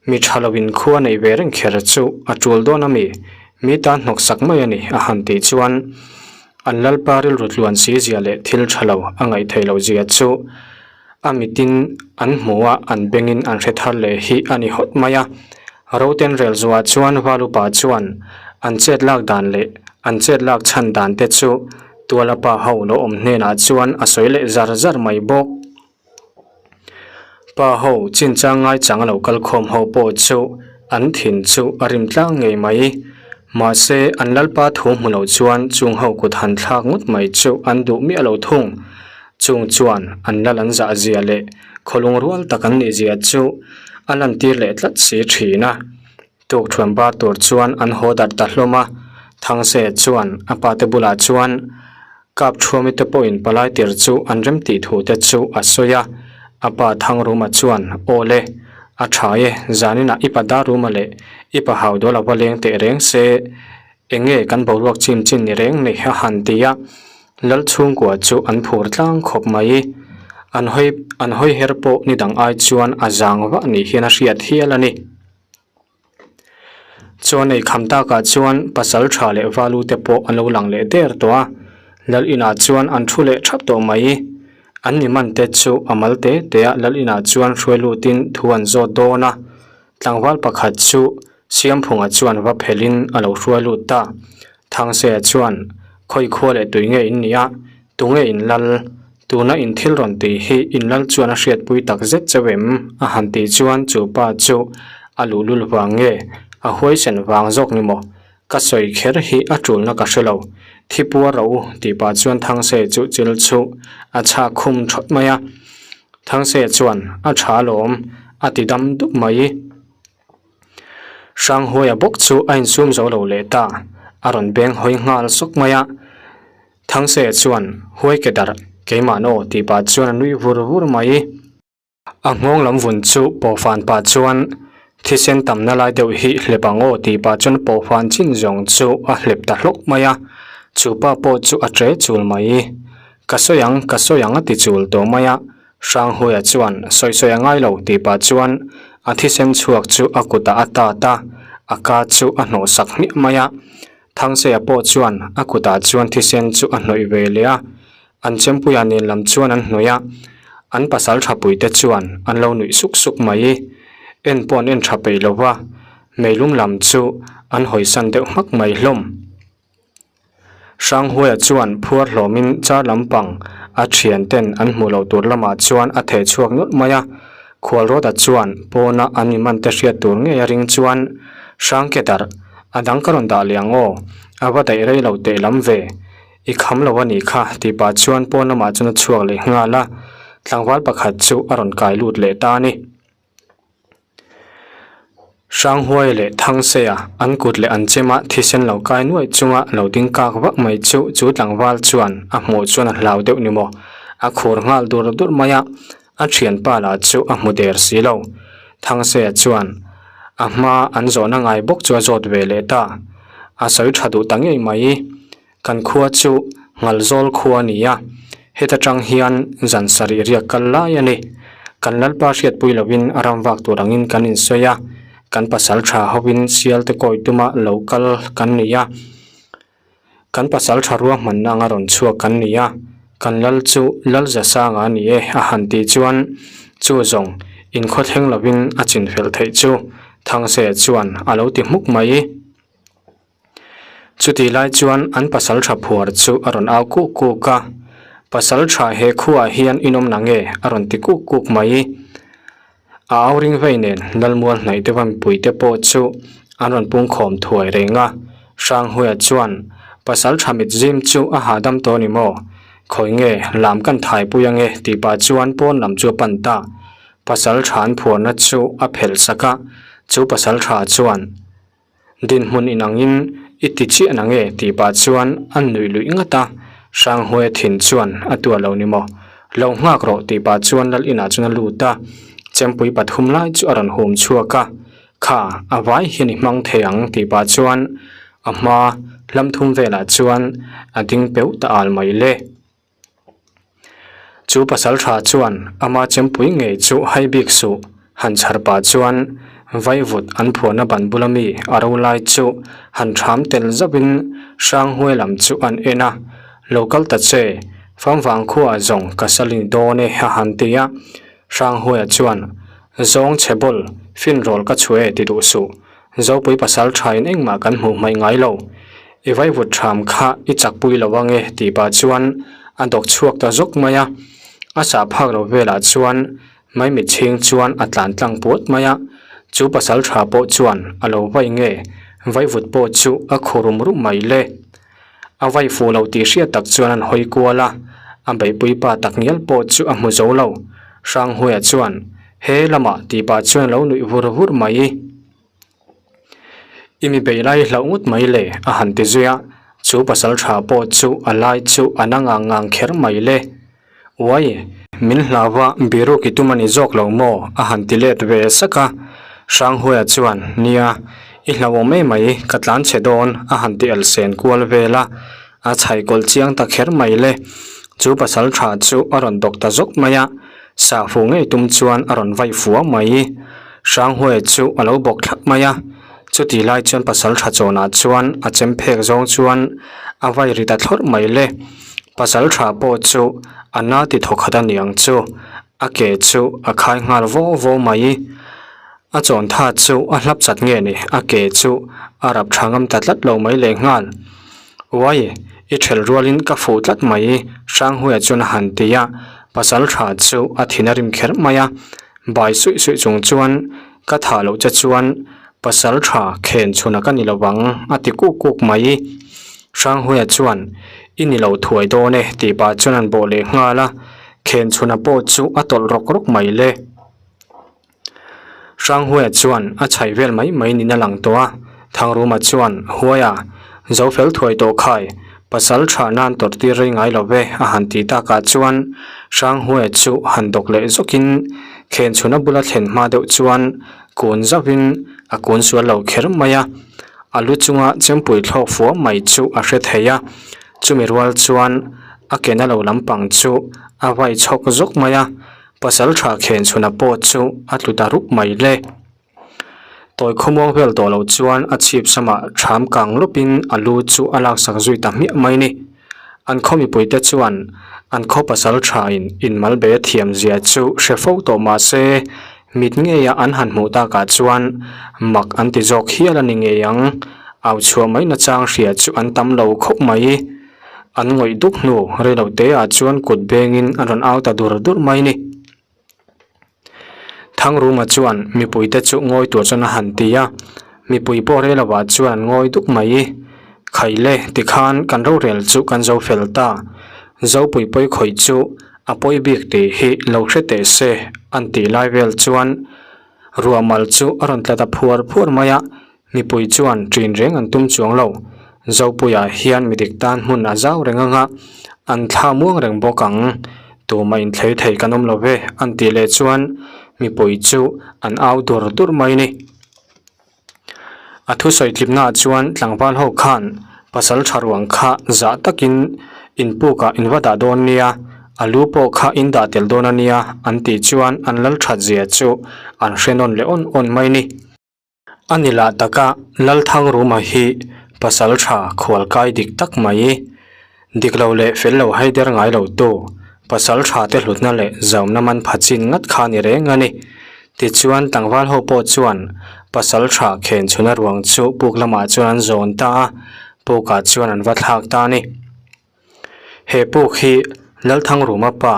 mi tha lo in khua neih ve reng kher chu a tul dawn a mi, mi tan hnawk sak mai a ni a han tih chuan an Lalpa rilru tluan si zia leh thil tha lo a ngaih theih loh zia chu A mitin an hmu a, an bengin an hre thar leh hi a ni hawt mai a. Roten rel zuah chuan Valupa chuan an chet lak dan leh an chet lak chhan dan te chu Tuala pa ho lo awm hnenah chuan a sawi leh zar zar mai bawk. Pa ho chinchang ngaichang a lo kal khawm ho pawh chu an thin chu a rim tlang ngei mai. Mahse, an Lalpa thu hmu lo chuan chung ho kut han thlak ngawt mai chu an duh miah lo thung. Chung chuan an lal an zah zia leh khawlung rual tak an nih zia chu a lantir leh tlat si thin a. Tukthuan bar tur chuan an haw darh ta hlawm a, Thangse chuan a pate bulah chuan Kap Thuami te pawhin palai tir chu an rem tih thu te chu a sawi a. A pa Thangruma chuan, Aw le, a tha e, zaninah i pa Daruma leh i pa Haudawl a va leng teh reng se, Eng nge kan boruak chim chin ni reng ni a han ti a, Lal chhungkua chu an phur tlang khawp mai. An hawi an hawi her pawh ni dang ai chuan a zang vah ni hian a hriat hial a ni. Chuan ei kham takah chuan pasal tha leh valu te pawh an lo lang leh der tawh a, Lal inah chuan an thu leh thap tawh mai. An ni man te chu a mal te te a Lal inah chuan hruai lutin thu an zawt dawn a, tlangval pakhat chu Siamphunga chuan va phelhin a lo hruai lut ta. Thangseia chuan, Khawi khua leh tui nge in nia? Tunge in lal? Tuna in thil rawn tih hi in lal chuan a hriatpui tak zet chauh em? a han tih chuan chu pa chu a luhlul vang nge a huaisen vang zawk ni maw? Ka sawi kher hi a tulna ka hre lo. Thi puar rawh u tih pah chuan Thangseia chu chil chu a chhak khum thawt mai a. Thangseia chuan, A tha alawm, a ti dam dup mai. Hranghuaia bawk chu a insum zo lo leh ta, a rawn beng hawi nghal sawk mai a. Thangseia chuan, Huai ke darh, keimah naw tih pah chuan a nui vur vur mai. A nghawng lam vun chu pawhfan pah chuan, Thisen tamna lai deuh hi hlep ang aw tih pah chuan pawhfan chin zawng chu a hlep ta hlawk mai a. Chu pa pawh chu a ṭe chul mai. Ka sawi ang, ka sawi ang a ti chul tawh mai a. Hranghuaia chuan sawi sawi a ngai lo tih pah chuan a thisen chhuak chu a kutah a tat a, a ka chu a hnawh sak hmiah mai a. Thangseia pawh chuan a kutah chuan thisen chu a hnawih ve leh a, an chempuia nen lam chuan an hnawih a, an pasal tha puite chuan an lo nuih suk suk mai. En pawh an en tha peih lo va, meilum lam chu an hawisan deuh hmak mai hlawm. Hranghuaia chuan phuar hlawmin char lampang a thian ten an hmuh loh tur lamah chuan a theh chhuak nawlh mai a. Khualrawta chuan pawna an mi man te hriat tur ngei a ring chuan Hrangke darh, a dang ka rawn dah leh ang aw, a va daih rei lo teh lam ve, i kham lo a nih kha tih pah chuan pawn lamah chuan a chhuak leh nghal a, tlangval pakhat chu a rawn kai lut leh ta a ni. Hranghuai leh Thangseia an kut leh an chema thisen lo kai nuaih chunga lo ding kak vak mai chu chu tlangval chuan a hmuh chuan a hlau deuh ni maw? A khur nghal dur dur mai a, a thianpa lah chu a hmu der si lo. Thangseia chuan a hma an zawhna ngai bawk chu a zawt ve leh ta. A sawi tha duh ta ngei mai. Kan khua chu Ngalzawl khua a ni a, heta tang hian zan sarih riak kal lai a ni. Kan Lalpa hriatpui lovin a ram vak tur angin kan insawi a, kan pasal tha hovin sial te kawi tuma lo kal kan ni a, kan pasal tha ruahmanna anga rawn chhuak kan ni a, kan Lal chu Lal Zasanga a ni e a han tih chuan chu zawng inkhawthleng lovin a chinfelh theih chu Thangseia chuan a lo ti hmuk mai. Chutih lai chuan an pasal tha phuar chu a rawn au kuk kuk a, Pasal tha he khuaah hian in awm na nge? a rawn ti kuk kuk mai. A au ring vei nen Lalmual hnaih deuha mipuite pawh chu an rawn pungkhawm thuai reng a, Hranghuia chuan Pasal tha mit zim chu a hahdam tawh a ni maw? Khawi nge lam kan thaipui ange tih pah chuan pawn lam chu a pan ta. Pasalṭha an phuarna chu a phelh sak a, chu pasalṭha chuan, Dinhmun inangin i ti chiah na nge? tih pah chuan a nuih luih ngat a, Hranghuaia thin chuan a tuah lo ni maw? Lo nghak rawh tih pah chuan lal inah chuan a lut a, chempui pathum lai chu a rawn hum chhuak a, Kha, a vai hian i hmang thei ang tih pah chuan a hma hlam thum velah chuan a ding peu ta al mai le. Chu pasal tha chuan ama chempui ngei chu hai bik suh han chhar pah chuan vaivut an phuahna ban bula mi a ro lai chu han ṭham tel zauhin Hranghuai lam chu an en a, Lo kal ta che, famvang khuaah zawng ka salin dawn e a han ti a. Hranghuaia chuan, Zawng chhe bawl, finrawl ka chhuah e ti duh suh. Zopui pasal thain engmah kan hmuh hmaih ngai lo. I vaivut ṭham kha i chakpui lo ange tih pah chuan a dawk chhuak ta zawk mai a. A sah phak lo velah chuan maimit chhing chuan a tlan tlang puat mai a. Chu pasal ṭha pawh chuan a lo vai nge vaivut pawh chu a khu rum rum mai le. A vai fuh lo tih hriat tak chuan an hawi kual a, a beihpui pa tak ngial pawh chu a hmu zo lo. Hranghuaia chuan, He lamah tih pah chuan a lo nuih vur vur mai. I mi bei lai hlauh ngawt mai le, a han ti zui a, chu pasal tha pawh chu a lai chu a na ngang ngang kher mai le. Uai, min hlau a, biruk i tum a ni zawk lo maw? a han ti let ve sak a. Hranghuaia chuan, Nia, i hlauhawm emai, ka tlan chhe dawn, a han ti elsen kual vel a. A chhai kawlh chiang ta kher mai le. Chu pasal tha chu a rawn dawk ta zawk mai a, sah fu ngei tum chuan a rawn vaih fua mai. Hranghuaia chu a lo bawk thlap mai a, chutih lai chuan pasal tha chawnah chuan a chem phek zawng chuan a vai ri ta thlawrh mai le. Pasal tha pawh chu a na ti thaw khat a niang chu, a ke chu a khai nghal vaw vaw mai. A chawn tha chu a hlap chat nge ni, a ke chu a rap tha ngam ta tlat lo mai leh nghal. Uai, i thelh rualin ka fuh tlat mai, Hranghuia chuan a han ti a, pasal tha chu a thin a rim kher mai a. Bai suih suih chung chuan ka thah loh che chuan pasal tha khen chhunah ka ni lo vang a ti kuk kuk mai. Hranghuia chuan i ni lo thuai dawn e tih pah chuan an bawh leh nghal a, khen chhunah pawh chu a tawlh rawk rawk mai le. Hranghuaia chuan a chhaih vel mai mai niin a lang tawh a, Thangruma chuan, Huaia, zo fel thuai tawh khai, pasal tha nan tawrh tir rei ngai lo ve a han ti takah chuan Hranghuaia chu han dawk leh zawkin khenchhuna bula thlen hma deuh chuan kun zauhin a kun sual lo kher mai a, a lu chunga chempui thlawk fuah mai chu a hre thei a, chumi rual chuan a ke na lo lampang chu a vai chhawk zawk mai a. Pasal tha khen chhuna pawh chu a tlu ta rup mai le. Tawi khawmuang vel tawh lo chuan a chhip samah ṭham kang lawpin a lu chu a laksak zui ta hmiah mai ni. An khaw mipuite chuan an khaw pasal thain inmal bei a thiam zia chu hre fo tawh mah se mit ngeia an han hmuh takah chuan mak an ti zawk hial a ni ngei ang. Au chhuah mai nachang hria chu an tam lo khawp mai. An ngawih duk hnu reilo te ah chuan kut bengin a rawn au ta dur dur mai ni. Thangruma chuan mipui te chu ngawi tur chuan a han ti a, mipui pawh reilo ah chuan an ngawi duk mai. Khaile tikhan kan rorel chu kan zo fel ta, Zopui pawi khawih chu a pawi bik tih hi lo hre teh se an tih lai vel chuan ruahmal chu a rawn tla ta phuar phuar mai a, Mipui chuan ṭin reng an tum chuang lo. Zopuiah hian mi dik tan hmun a zau reng anga an thla muang reng bawk ang. Tumah inthlei thei kan awm lo ve an tih leh chuan mipui chu an au dur dur mai ni. A thusawi tlipnaah chuan tlangval ho khan pasal tha ruang kha zah takin inpukah in va dah dawn nia, a lu pawh kha in dah tel dawn a nia an tih chuan an lal that zia chu an hre nawn leh awn awn mai ni. A ni lah taka Lalthangruma hi pasal tha khual kai dik tak mai, dik lo leh fel lo haider ngai lo tu, pasal tha te hlutna leh zaumna man pha chin ngat kha ni reng a ni. Tichuan tlangval ho pawh chuan pasal tha khen chhuna ruang chu puk lamah chuan an zawn ta a, pukah chuan an va thlak ta a ni. He puk hi Lalthangruma pa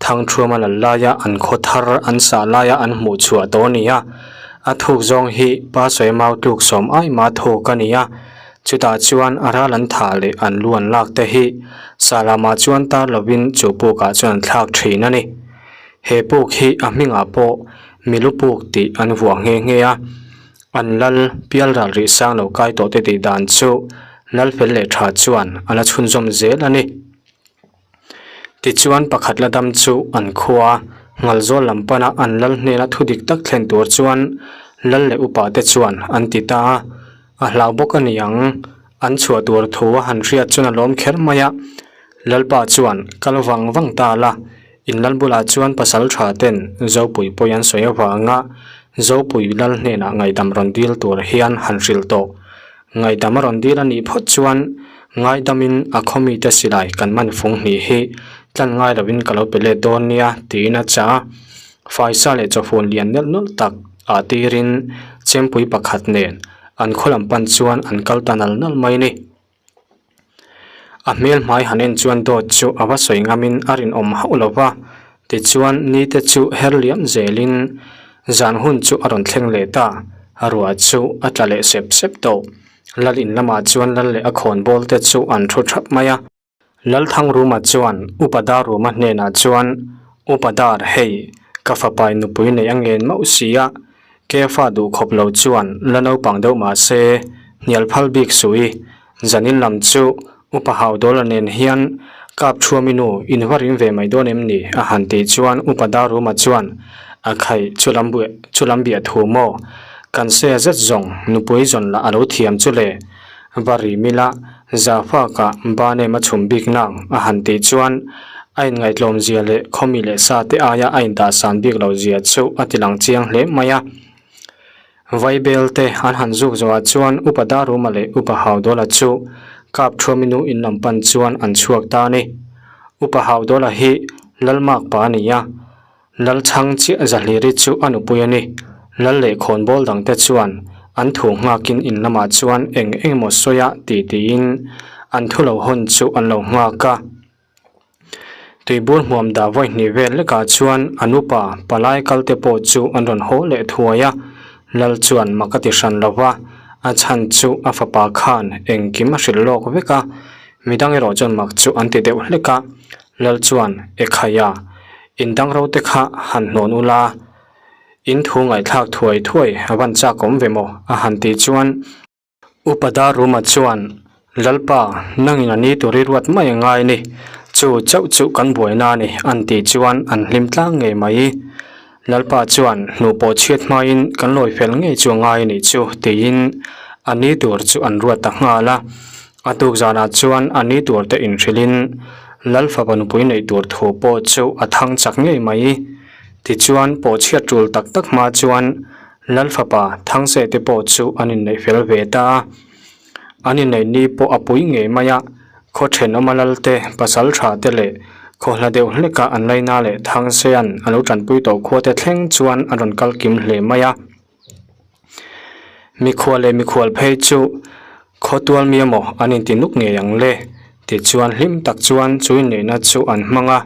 Thangthuama lal laia an khaw thar an sah laia an hmuh chhuah tawh a ni a, a thuk zawng hi pa sawi mau tluk sawm ai mah thuk a ni a, chutah chuan a ral an thah leh an lu an lak te hi sah lamah chuan tar lovin chu pukah chuan an thlak thin a ni. He puk hi a hmingah pawh milu puk tih an vuah nghe nghe a, an lal pial ral rih sang lo kai tawh te tih dan chu lal fel leh tha chuan a la chhunzawm zel a ni. Tichuan pakhat la dam chu an khua Ngalzawl lam pana an lal hnena thu dik tak thlen tur chuan lal leh upa te chuan an ti ta a, a hlau bawk a ni ang. An chhuah tur thu a han hriat chuan a lawm kher mai a, Lalpa chuan kal vang vang ta la, in lal bulah chuan pasal tha ten Zopui pawi an sawi avanga Zopui lal hnenah ngaihdam rawn dil tur hian han hrilh tawh. Ngaihdam a rawn dil a nih phawt chuan ngaidamin a khawmite silai kan man fung hnih hi tlan ngai lovin ka lo pe let dawn nia tiin a chah a. Faisa leh chawfun lian nelh nawlh tak ah tirin chempui pakhat nen an khaw lam pan chuan an kal ta nal nal mai a ni. A hmel hmai han en chuan dawt chu a va sawi ngamin a rinawm hauh lo va, tichuan nite chu her liam zelin zan hun chu a rawn thleng leh ta, ruah chu a tla leh sep sep tawh. Lal in lamah chuan lal leh a khawnbawl te chu an thu thap mai a. Lalthangruma chuan Upa Daruma hnenah chuan, Upa Dar, hei, ka fapai nupui nei a ngen mauh si a, Kefa duh khawp lo chuan la naupang deuh mah se, hnial phal bik suh i, zanin lam chu Upa Haudawla nen hian kap thuami nu in va rim ve mai dawn em ni? a han tih chuan Upa Daruma chuan, A khaih, chu lam buih, chu lam biah thu maw? Kan se zet zawng nupui zawn lah a lo thiam chu le. Va rim ila, Zafaka ba nem a chhum bik nang a han tih chuan a inngaihtlawm zia leh khawmi leh sa te aia a indahsan bik lo zia chu a ti lang chiang hle mai a. Vaibel te an han zuk zawhah chuan Upa Daruma leh Upa Haudawla chu Kap Thuaminu in lam pan chuan an chhuak ta a ni. Upa Haudawla hi Lalmak pa a ni a. Lalchhang chiah Zahliri chu a nupui a ni. Lal leh khawnbawl dangte chuan an thu nghakin in lamah chuan eng eng emaw sawi a ti tiin an thu lo hawn chu an lo nghak a. Tuibur hmuam dah vawi hnih vel lekah chuan an upa palai kalte pawh chu an rawn haw leh thuai a. Lal chuan mak a ti hran lo va, a chhan chu a fapa khan engkim a hrilh lawk vek a, midang erawh chuan mak chu an ti deuh hlek a. Lal chuan, Ekhaia, in dang ro te kha han hnawn ula, in thu ngaihthlak thuai thuai a van chak awm ve maw? a han tih chuan Upa Daruma chuan, Lalpa, nangin a ni tur i ruat mai a ngai ni, chu chauh chu kan buaina a ni, an tih chuan an hlim tlang ngei mai. Lalpa chuan, Hnuh pawh chhiat hmain kan lawi fel ngei chu a ngai a nih chu, tiin a ni tur chu an ruat ta nghal a. A tuk zanah chuan a ni tur te inhrilhin Lal fapa nupui neih tur thu pawh chu a thang chak ngei mai. Tichuan, pawh chhiat tul tak tak hma chuan Lal fapa Thangse te pawh chu an inneih fel ve ta a. An inneih ni pawh a pui ngei mai a, khaw thenawma Lalte, pasal tha te leh khaw hla deuh hleka an laina leh Thangsean a lo tanpui tawh khua te thleng chuan a rawn kal kim hle mai a. Mikhual leh mikhual phei chu khaw tual mi emaw an inti nuk ngei ang le tichuan hlim tak chuan chu inneihna chu an hmang a.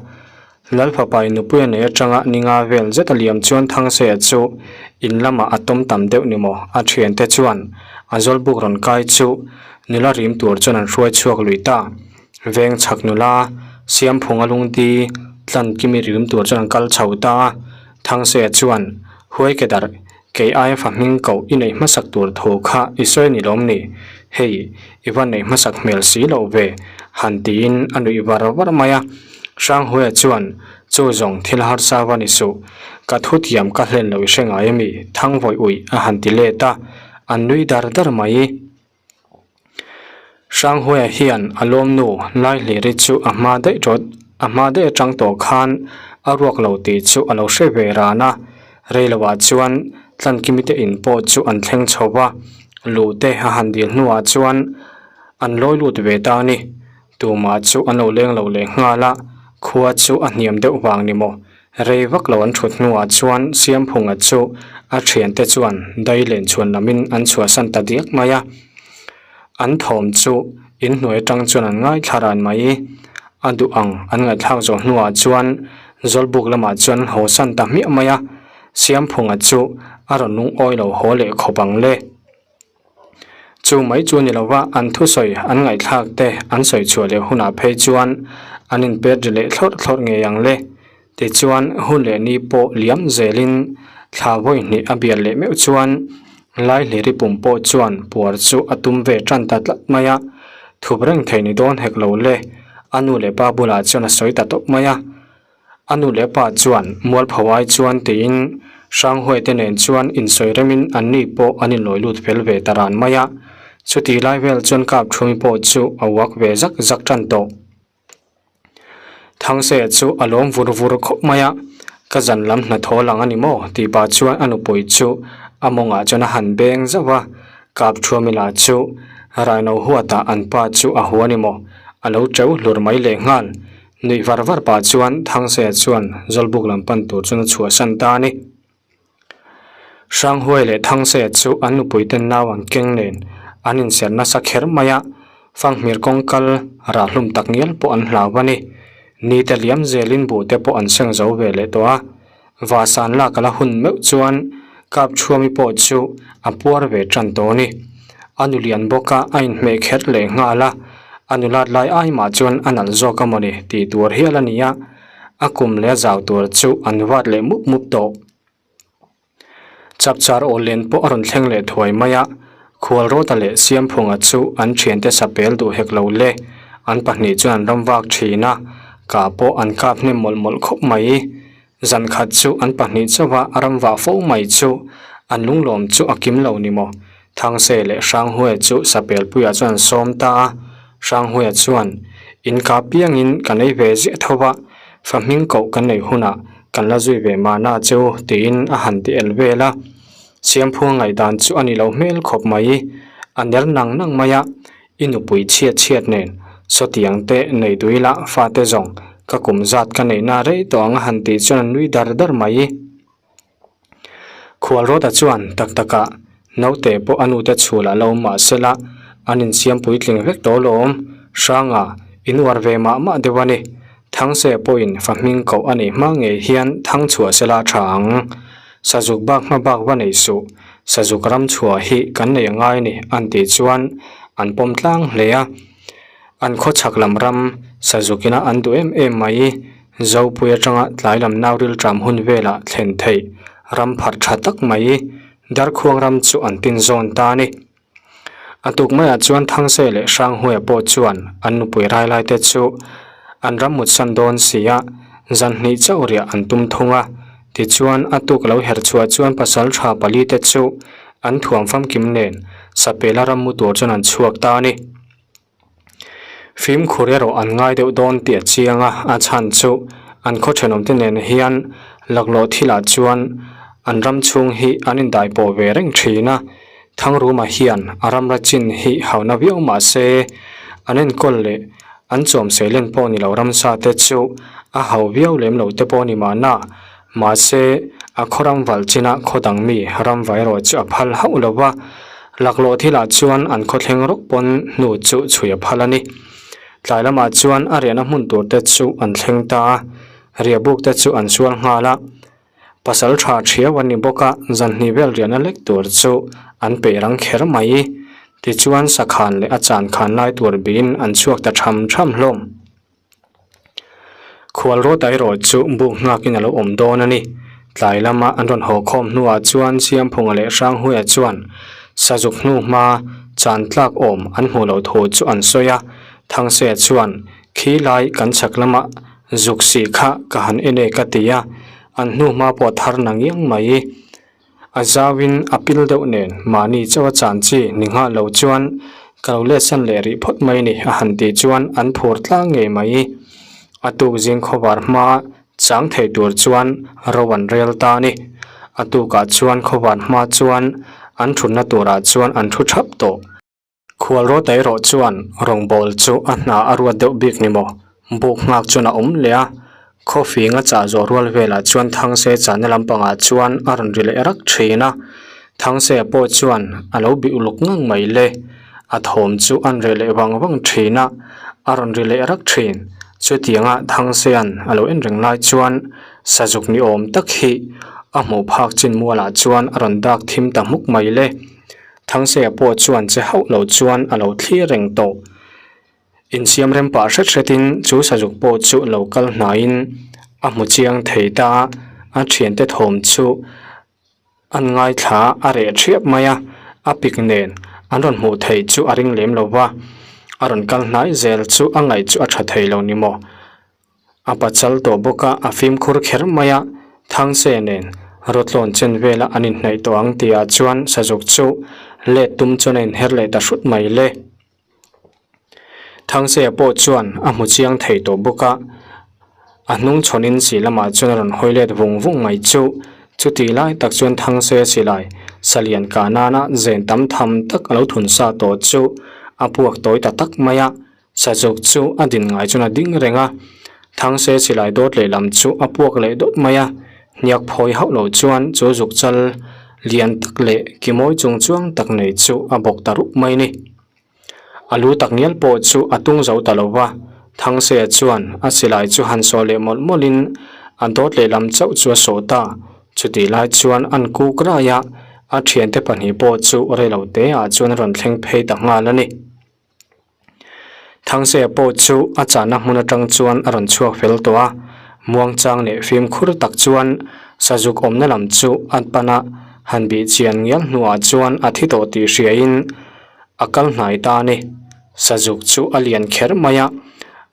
Lalfapa in nupui a neih atanga ninga vel zet a liam chuan Thangseia chu in lamah a tawm tam deuh ni maw a thiante chuan a zawlbuk rawn kai chu nula rim tur chuan an hruai chhuak lui ta. Veng chhak nula Siamphunga lungdi tlankimi rim tur chuan an kal chho ta a. Thangseia chuan Huai ke darh, kei aia fa hming koh i neih hmasak tur thu kha i sawi ni lawm ni? Hei, i va neih hmasak hmel si loh ve, han tiin a nuih var var mai a. Hranghuaia chuan, Chu zawng thil harsa va ni suh, ka thutiam ka hlen loh i hre ngai ami? Thangvawi uih a han ti let a, an nui dar dar mai. Hranghuaia hian a lawmnu Laihliri chu a hma daih rawt a hma daih atang tawh khan a ruak lo tih chu a lo hre ve ran a, reiloah chuan Tlankimi te in pawh chu an thleng chho va, luh te a han dil hnuah chuan an lawi lut ve ta a ni. Tumah chu an lo leng lo leh nghal a, khua chu a hniam deuh vang ni maw? Rei vak lo an thut hnuah chuan Siamphunga chu a thiante chuan dai len chhuan lamin an chhuahsan ta diak mai a. An thawm chu in hnuai atang chuan an ngaithla ran mai. A duh ang an ngaihthlak zawh hnuah chuan Zawlbuk lamah chuan an hawsan ta hmiah mai a, Siamphunga chu a rawn lungawi lo haw leh khawp ang le. Chu mai chu ni lova an thusawi an ngaihthlak te an sawi chhuah leh hunah phei chuan an inpet ri leh thlawrh thlawrh ngei ang le. Tichuan, hun leh ni pawh liam zelin thla vawi hnih a bial leh meuh chuan Laihliri pum pawh chuan puar chu a tum ve tan ta tlat mai a, thup reng thei ni dawn hek lo le, a nu leh pa bulah chuan a sawi ta tawp mai a. A nu leh pa chuan mualpho ai chuan tiin Hranghuai te nen chuan insawi remin anni pawh an inlawi lut fel ve ta ran mai a, chuti lai vel chuan Kapthumi pawh chu a uak ve zak zak tan tawh. Thangseia chu a lawm vur vur khawp mai a, Ka zan lam hnathawh lang a ni maw? tih pah chuan a nupui chu a mawngah chuan a han beng zauh a, Kapthuami lah chu Raino huatah an pa chu a hua a ni maw? A lo teuh hlur mai lehnghal. Nuih var var pah chuan Thangseia chuan Zawlbuk lam pan tur chuan a chhuahsan ta a ni. Hranghuai leh Thangseia chu an nupuite nau an keng nen an inserh nasa kher mai a, fanghmir kawng kal rah hlum tak ngial pawh an hlau a ni. Nite liam zelin buhte pawh an seng zo ve leh tawh a, Vasan lak a la hun meuh chuan Kapchhuami pawh chu a puar ve tan tawh a ni. A nu lian bawk a, a inhmeh kher leh nghal a, a nulat lai ai mah chuan a nalh zawk a mawni tih tur hial a ni a. A kum leh a zau tur chu an vat leh mup mup tawh. Chapchar aw len pawh a rawn thleng leh thuai mai a, Khualrawta leh Siamphunga chu an thiante sapel duh hek lo le. An pahnih chuan an ram vak thin a, kah pawh an kap hnem mawlh mawlh khawp mai. Zan khat chu an pahnih chauha a ram vah fo mai chu an lunglawm chu a kim lo ni maw? Thangse leh Hranghuaia chu sapelpuiah chuan an sawm ta a, Hranghuaia chuan, In kap piangin kan ei ve ziah tho va, fa hming koh kan neih hunah kan la zui ve mahna chu tiin a han ti el vel a. Siamphunga ngaihdan chu a ni lo hmel khawp mai, a ner nang nang mai a, I nupui chhiat chhiat nen sawtiang te nei dui la fate zawng ka kum zat ka neihna rei tawh ang a han tih chuan a nui dar dar mai. Khualrawta chuan tak takah naute pawh a nute chhul a lo mah sela an insiam puitling vek tawh lawm. Hranga in uar ve mah mah deuh a ni. Thangse pawhin fa hming koh a neih hma ngei hian thang chhuah sela a tha ang. Sazuk bak hma bak va nei suh. Sazuk ram chhuah hi kan nei a ngai ni an tih chuan an pawm tlang hle a. An khawchhak lam ram sazuk ina an duh em em mai. Zopui atanga tlai lam nau rilṭam hun velah thlen theih ram pharh tha tak mai Darkhuang ram chu an tin zawn ta a ni. A tuk maiah chuan Thangse leh Hranghuaia pawh chuan an nupui rai laite chu an ram mutsan dawn si a, zan hnih chauh riah an tum thung a. Tichuan a tuk lo her chhuah chuan pasal tha palite chu an thuam famkim nen Sapela ram mu tur chuan an chhuak ta a ni. Fimkhur erawh an ngai deuh dawn tih a chiang a, a chhan chu an khaw thenawmte nen hian laklawh thilah chuan an ram chhung hi an indai pawh ve reng thin a. Thangruma hian a ramra chin hi hauna viau mah se an enkawl leh an chawm seilen pawh ni lo ramsa te chu a hau viau lem lo te pawh ni mahna Mahse, a khaw ram valh chinah khaw dang mi ram vai erawh chu a phal hauh lo va, laklawh thilah chuan an khaw thleng rawk pawn hnu chu chhui a phal a ni. Tlai lamah chuan a riahna hmun tur te chu an thleng ta a, riahbuk te chu an sual nghal a. Pasal tha thiau an ni bawk a, zan hnih vel riahna lek tur chu an peih rang kher mai. Tichuan sakhan leh a chan khan lai tur biin an chhuak ta tham tham hlawm. Khual rawt erawh chu buk nghakin a lo awm dawn a ni. Tlai lama an rawn haw khawm hnuah chuan Siamphunga leh Hranghuia chuan Sazuk hnu hma chan tlak awm an hmuh loh thu chu an sawi a. Thangse chuan, Khi lai kan chhak lama zuk sih kha ka han en e ka ti a, an hnu hma pawh a thar na ngiang mai. A zauin a pil deuh nen mahni chauh a chan chi ni nghah lo chuan ka lo letsan leh rih phawt mai ni a han tih chuan an phur tlang ngei mai. A tuk zing khawvar hma chang thei tur chuan ro an rel ta a ni. A tukah chuan khawvar hma chuan an thutna turah chuan an thu thap tawh. Khualrawta erawh chuan rawngbâwl chu a hna a ruat deuh bik ni maw? Buk nghak chuan a awm leh a, khawfing a chah zawh rual velah chuan Thangse chahna lampangah chuan a rawn ri leh rak thin a. Thangse pawh chuan a lo bih uluk ngang mai le. A thawm chu an reh leh vang vang thin a, a rawn ri leh rak thin. Chutianga Thangsea'n a lo en reng lai chuan sazuk ni awm tak hi a hmuh phak chin mualah chuan a rawn dak thim ta hmuk mai le. Thangseia pawh chuan che hauh lo chuan a lo thlir reng tawh. Insiam rem pah hret hretin chu sazuk pawh chu lo kal hnaiin a hmu chiang thei ta a, a thiante thawm chu an ngaithla a reh thiap mai a, a pik nen an rawn hmuh theih chu a ring lem lo va, a rawn kal hnai zel chu a ngaih chu a tha thei lo ni maw? A pachal tawh bawk a, a fimkhur kher mai a, Thangse nen rawtlawn chen vela an inhnaih tawh ang tihah chuan Sazuk chu let tum chuan a inher leh ta hrut mai le. Thangseia pawh chuan a hmu chiang thei tawh bawk a, a hnung chhawnin sih lamah chuan a rawn hawi let vung vung mai chu. Chutih lai tak chuan Thangseia silai salian kah nana zen tam tham tak a lo thun sa tawh chu a puak tawi ta tak mai a, Sazuk chu a din ngai chuan a ding reng a, Thangseia silai dawt lehlam chu a puak leh dawt mai a, hniak phawi hauh lo chuan chu zuk chal lian tak leh ki mawi chung chuang tak nei chu a bawk ta rup mai a ni. A lu tak ngial pawh chu a tung zo ta lo va, Thangseia chuan a silai chu han sawh leh mawlh mawlhin a dawt lehlam chauh chu a sawh ta. Chutih lai chuan an kuk rai a, a thiante pahnih pawh chu reilo teah chuan a rawn thleng phei ta nghal a ni. Thangseia pawh chu a chahna hmun atang chuan a rawn chhuak fel tawh a, muangchang leh fimkhur tak chuan sazuk awmna lam chu a pan a, han bih chian ngial hnuah chuan a thi tawh tih hriain A kal hnai ta a ni. Sazuk chu a lian kher mai a,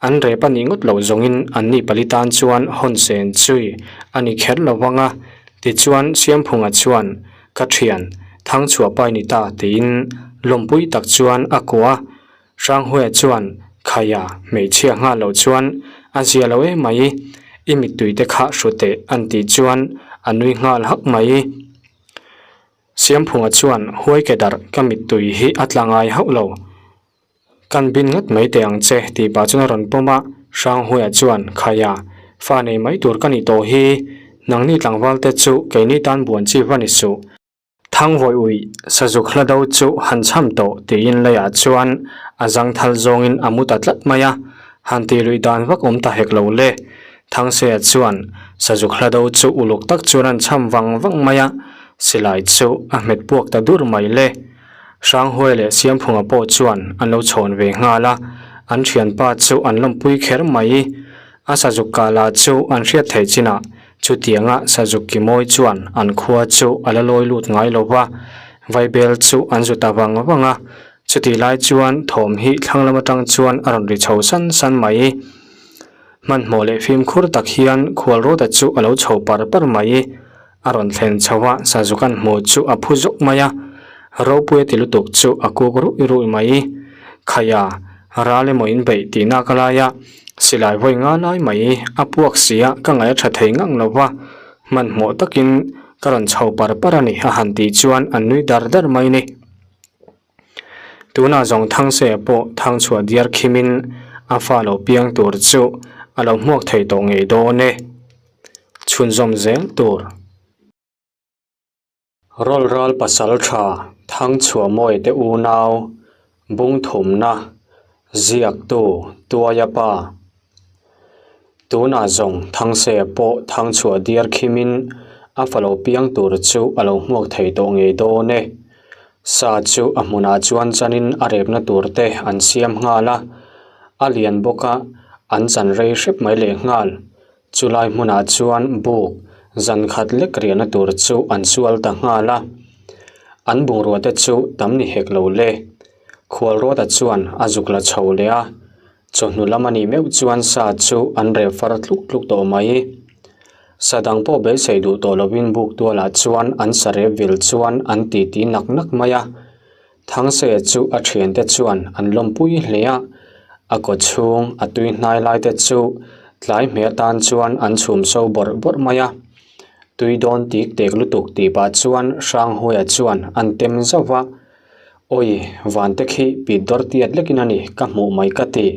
an rep a nih ngawt loh zawngin an ni pali tan chuan hawn sen chui a ni kher lo vang a, tichuan Siamphunga chuan ka thian Thangchhuah pai ni ta tiin lawmpui tak chuan a kuah a. Hranghuaia chuan Khaia hmeichhia nghal loh chuan a zia lo em mai, i mittui te kha hru teh an tih chuan a nui nghal hak mai. Siamphunga chuan huai ke darh ka mittui hi a tla ngai hauh lo. Kan bin ngat mai teh ang che tih pah chuan a rawn pawm a, Hranghuaia chuan Khaia, fa nei mai tur ka nih tawh hi, nangni tlangval te chu keini tan buan chi va ni suh. Thangvawi uih sazuk hla do chu han cham tawh tiin leiah chuan a zangthal zawngin a mu ta tlat mai a, han tih luih dan vak awm ta hek lo le. Thangseia chuan sazuk hla do chu uluk tak chuan an cham vang vang mai a, silai chu a hmet puak ta dur mai le. Hranghuai leh Siamphunga pawh chuan an lo chhawn ve nghal a, an thianpa chu an lawmpui kher mai. A sazuk kah lah chu an hriat theih chinah chutianga sazuk ki mawi chuan an khua chu a la lawi lut ngai lo va, vaibel chu an zu ta vang vang a, chutih lai chuan thawm hi thlang lam atang chuan a rawn ri chho san san mai. Hmanhmawh leh fimkhur tak hian Khualrawta chu a lo chho par par mai. A rawn thlen chho a, Sazukan hmuh chu a phu zawk mai a, ropui a ti lutuk chu a kuk ruih ruih mai. Khaia, ral emaw in beih tih nak lai a, silai vawi nga lai mai a puak si a, ka ngaih a tha thei ngang lo va, hmanhmawh takin ka rawn chho par par a ni a han tih chuan an nui dar dar mai ni. Tunah zawng Thangseia pawh Thangchhuah diar khimin a fa lo piang tur chu a lo hmuak thei tawh ngei dawn e. Chhunzawm zel tur. Rawlral pasal tha Thangchhuah Mawia te unau Bungthumna Ziaktu Tuaia pa. Tunah zawng Thangseia pawh Thangchhuah diar khimin a fa lo piang tur chu a lo hmuak thei tawh ngei dawn e. Sa chu a hmunah chuan chanin a repna tur te an siam nghal a, a lian bawk a, an chan rei hrep mai leh nghal. Chulai hmunah chuan buk zan khat lek riahna tur chu an sual ta nghal a, an bungrua te chu tam ni hek lo le. Khualruata chuan a zuk la chho leh a. Chawhnu lam a nih meuh chuan sa chu an reh far tluk tluk tawh mai. Sa dang pawh beisei duh tawh lovin buk tualah chuan an sa rep vil chuan an titi nak nak mai a. Thangseia chu a thiante chuan an lawmpui hle a, a kaw chhung a tui hnai lai te chu tlai hmeh atan chuan an chhum so bawrh bawrh mai a. Tui dawn tik tek lutuk tih pah chuan Hranghuaia chuan an tem zauh va. Awi, vante khi pit dawr tiat lekin a ni, ka hmuh mai ka ti.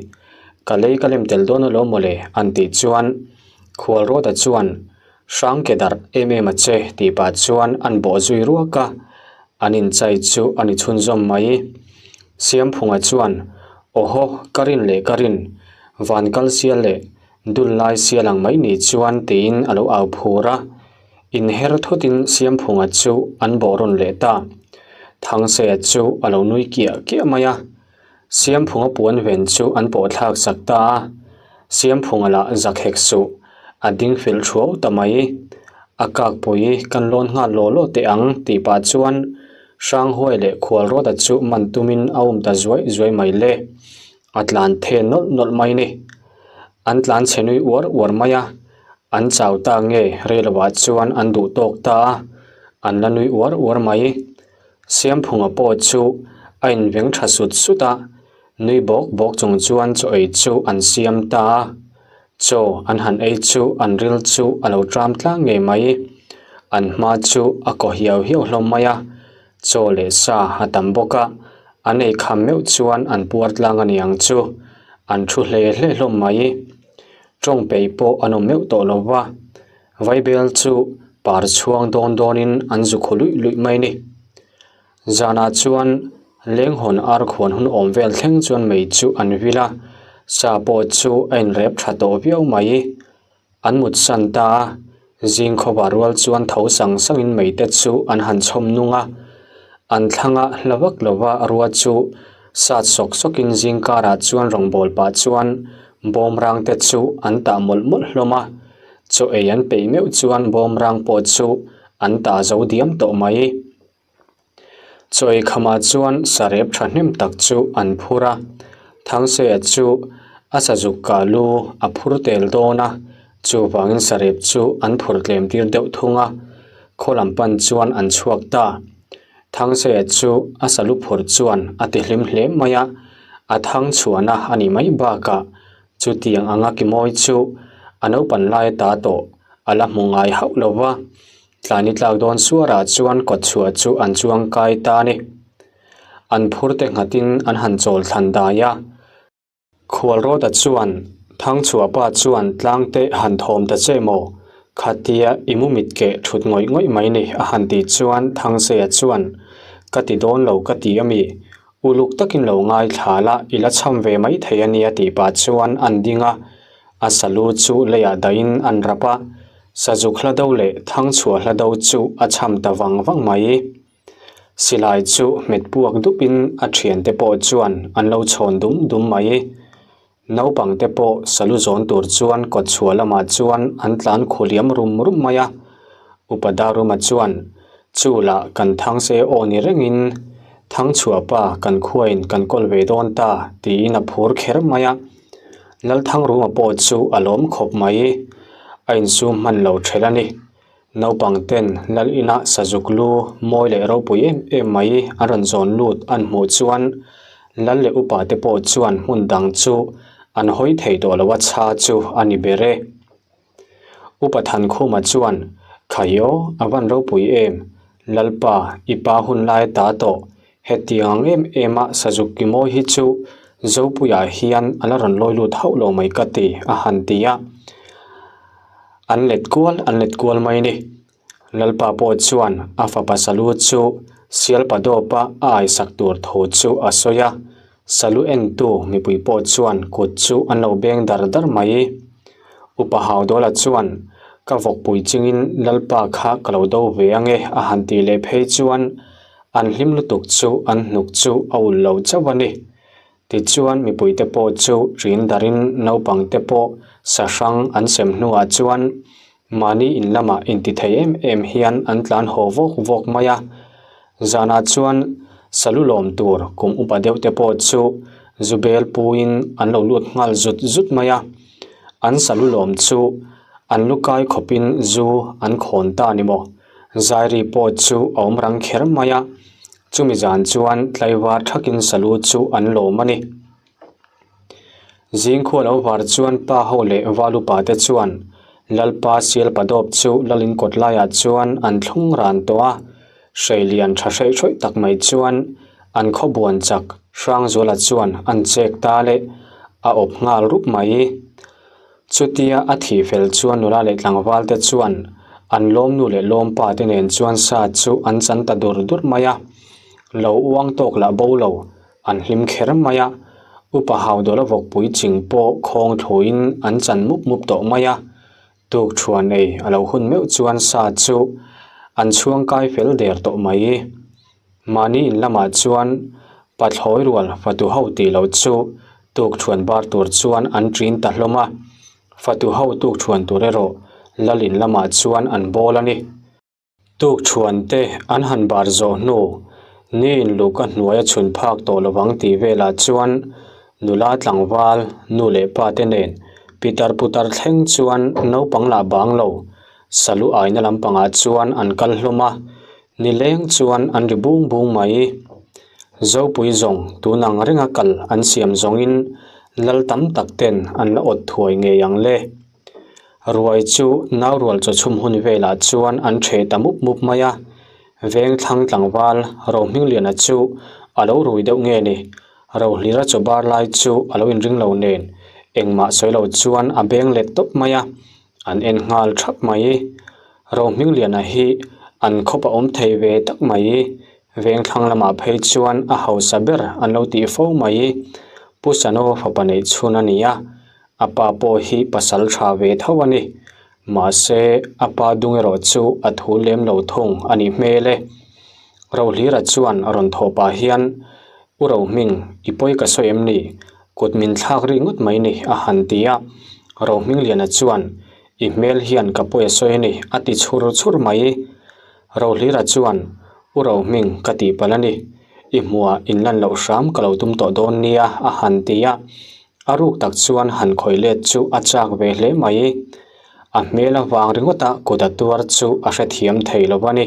Ka lei ka lem tel dawn alawm mawle, an tih chuan Khualrawta chuan Hrang ke darh em em a che tih pah chuan an bawh zui ruak a, an inchai chu a ni chhunzawm mai. Siamphunga chuan, Awhaw, ka rin leh ka rin, van kal sial leh dul lai sial ang mai ni chuan tiin a lo au phur a. Inher thutin Siamphunga chu an bawh rawn leh ta. Thangseia chu a lo nui kiah kiah mai a. Siamphunga puan ven chu an pawh thlak sak ta a. Siamphunga lah zak hek suh. A ding fel thuau ta mai. A kak pui kan lawn nghal law law teh ang tih pah chuan Hranghuai leh Khualrawta chu man tumin a um ta zuai zuai mai le. A tlan the nawlh nawlh mai ni. An tlan chhe nui uar uar mai a, an chau ta nge reilovah chuan an duh tawk ta a, an la nui uar uar mai. Siamphunga pawh chu a inveng tha sut sut a, nui bawk bawk chung chuan chaw ei chu an siam ta a. Chaw an han ei chu an ril chu a lo tram tlang ngei mai. An hma chu a kaw hiau hiau hlawm mai a, chaw leh sa a tam bawk a, an ei kham meuh chuan an puar tlang a ni ang chu, an thu hle hle hlawm mai. Tawng peih pawh an awm meuh tawh lo va, Vaibel chu par chhuang dawn dawnin an zu khaw luih luih mai ni. Zanah chuan lenghawn ar khuan hun awm vel thleng chuan mei chu an vil a, sa pawh chu a inrep tha tawh viau mai. An mut san ta a, zing khawpa rual chuan tho sang sangin mei te chu an han chhawm nung a. An thlanga hla vak lova rua chu sat sawk sawkin zing karah chuan rawngbâwl pah chuan bawmrang te chu an tah mawlh mawlh hlawm a. Chaw ei an peih meuh chuan bawmrang pawh chu an tah zo diam tawh mai. Chaw ei khamah chuan sarep thahnem tak chu an phur a, Thangseia chu a sazuk kah lu a phur tel dawn a, chuvangin sarep chu an phur tlem tir deuh thung a, khaw lam pan chuan an chhuak ta. Thangseia chu a salu phur chuan a ti hlim hle mai a, a thang chhuahna a nih mai bakah Chutiang anga ki mawi chu a naupan lai ta tawh a la hmu ngai hauh lo va, tlani tlak dawn suarah chuan kawtchhuah chu an chuang kai ta a ni. An phur te nghatin an han chawl thlan dai a. Khualrawta chuan Thangchhuah pa chuan tlang te han thawm ta che maw? Khatia i mu mit keh thut ngawih ngawih mai ni a han tih chuan Thangseia chuan ka ti dawn lo ka ti a mi? Uluk takin lo ngaithla la, i la cham ve mai thei a nia tih pah chuan an ding a, a salu chu leiah dahin an rap a, sazuk hla do leh thangchhuah hla do chu a cham ta vang vang mai. Silai chu hmet puak dupin a thiante pawh chuan an lo chhawn dum dum mai. Naupang te pawh salu zawn tur chuan kawtchhuah lamah chuan an tlan khu liam rum rum mai a. Upa Daruma chuan, Chu lah kan thangse aw ni rengin Thangchhuah pa kan khuain kan kawl ve dawn ta tiin a phur kher mai a. Lalthangruma pawh chu a lawm khawp mai. A insum hman lo ṭhelh a ni. Naupang ten lal inah sazuk lu mawi leh ropui em em mai an rawn zawn lut an hmuh chuan lal leh upa te pawh chuan hmun dang chu an hawi thei tawh lo a chha chu a ni ber e. Upa Thankhuma chuan, Khai aw, a van ropui em? Lalpa, i pa hun lai ta tawh, hetiang ang em em a sazuk ki mawi hi chu Zopuiah hian a la rawn lawi lut hauh lo mai ka ti, a han ti a. An let kual an let kual mai ni. Lalpa pawh chuan a fapa Salu chu Sialpa dawpa a aisak tur thu chu a sawi a, Salu entu mipui pawh chuan kut chu an lo beng dar dar mai. Upa Haudawla chuan, Ka vawkpui chingin Lalpa kha ka lo do ve ange a han tih leh phei chuan an hlim lutuk chu an hnuk chu a ulh lo chauh a ni. Tichuan mipuite pawh chu rin darin naupangte pawh sa hrang an sem hnuah chuan mahni in lamah intithei em em hian an tlan haw vawk vawk mai a. Zanah chuan salu lawm tur kum upa deuh te pawh chu zu bel puiin an lo lut nghal zut zut mai a. An salu lawm chu an lu kai khawpin zu an khawn ta a ni maw? Zairi pawh chu a awm rang kher mai a. Chumi zan chuan tlaivar thakin salu chu an lawm a ni. Zingkhua lo var chuan pa ho leh val upa te chuan Lalpa Sialpa dawp chu Lalin kawt laiah chuan an thlung ran tawh a, hreilian tha hreih hrawih tak mai chuan an khawbuan chak Hrangzuala chuan an chek ta leh a awp nghal rup mai. Chutia a thih fel chuan nula leh tlangval te chuan an lawmnu leh lawmpa te nen chuan sa chu an chan ta dur dur mai a, lo uang tawk lah bo lo, an hlim kher mai a, upa Haudawla vawkpui ching pawh khawng thluin an chan mup mup tawh mai a, tuk thuan ei a lo hun meuh chuan sa chu an chhuang kai fel der tawh mai. Mahni in lamah chuan pathlawi rual fatu ho tih loh chu tuk thuan bar tur chuan an ṭin ta hlawm a. Fatu ho tukṭhuan tur erawh lal in lamah chuan an bawl a ni. Tukṭhuan te an han bar zawh hnu, ni in luhka hnuai a chhun phak tawh lovang tih velah chuan nula tlangval, nu leh pa te nen pitar putar thleng chuan naupang lah bang lo, salu aina lampangah chuan an kal hlawm a, nileng chuan an ri bung bung mai. Zopui zawng tun ang renga kal an siam zawngin lal tam tak ten an la awt thuai ngei ang le. Ruai chu naurual chawchhum hun velah chuan an ṭheh ta mup mup mai a, Vengthlang tlangval Rohmingliana chu a lo rui deuh nge ni? Rohlira chaw bar lai chu a lo inring lo nen engmah sawi lo chuan a beng let tawp mai a, an en nghal thap mai. Rohmingliana hi an khawp a awm thei ve tak mai. Vengthlang lamah phei chuan a hausa ber an lo tih fo mai. Pu Sano fapa neih chhun a ni a, A pa pawh hi pasal tha ve tho a ni. Mahse, a pa dung erawh chu a thu lem lo thung a nih hmel e. Rohlira chuan a rawn thawh pah hian, U Rohming, i pawi ka sawi em ni? Kut min thlak ri ngawt mai ni, a han ti a. Rohmingliana chuan, I hmel hian ka pawi a sawi a ni, a ti chhur chhur mai. Rohlira chuan, U Rohming, ka tihpalh a ni. I hmuhah inlan loh hram ka lo tum tawh dawn nia, a han ti a. A ruk tak chuan han khawih let chu a chak ve hle mai. A hmel avang ringawt a kut a tuar chu a hrethiam thei lo a ni.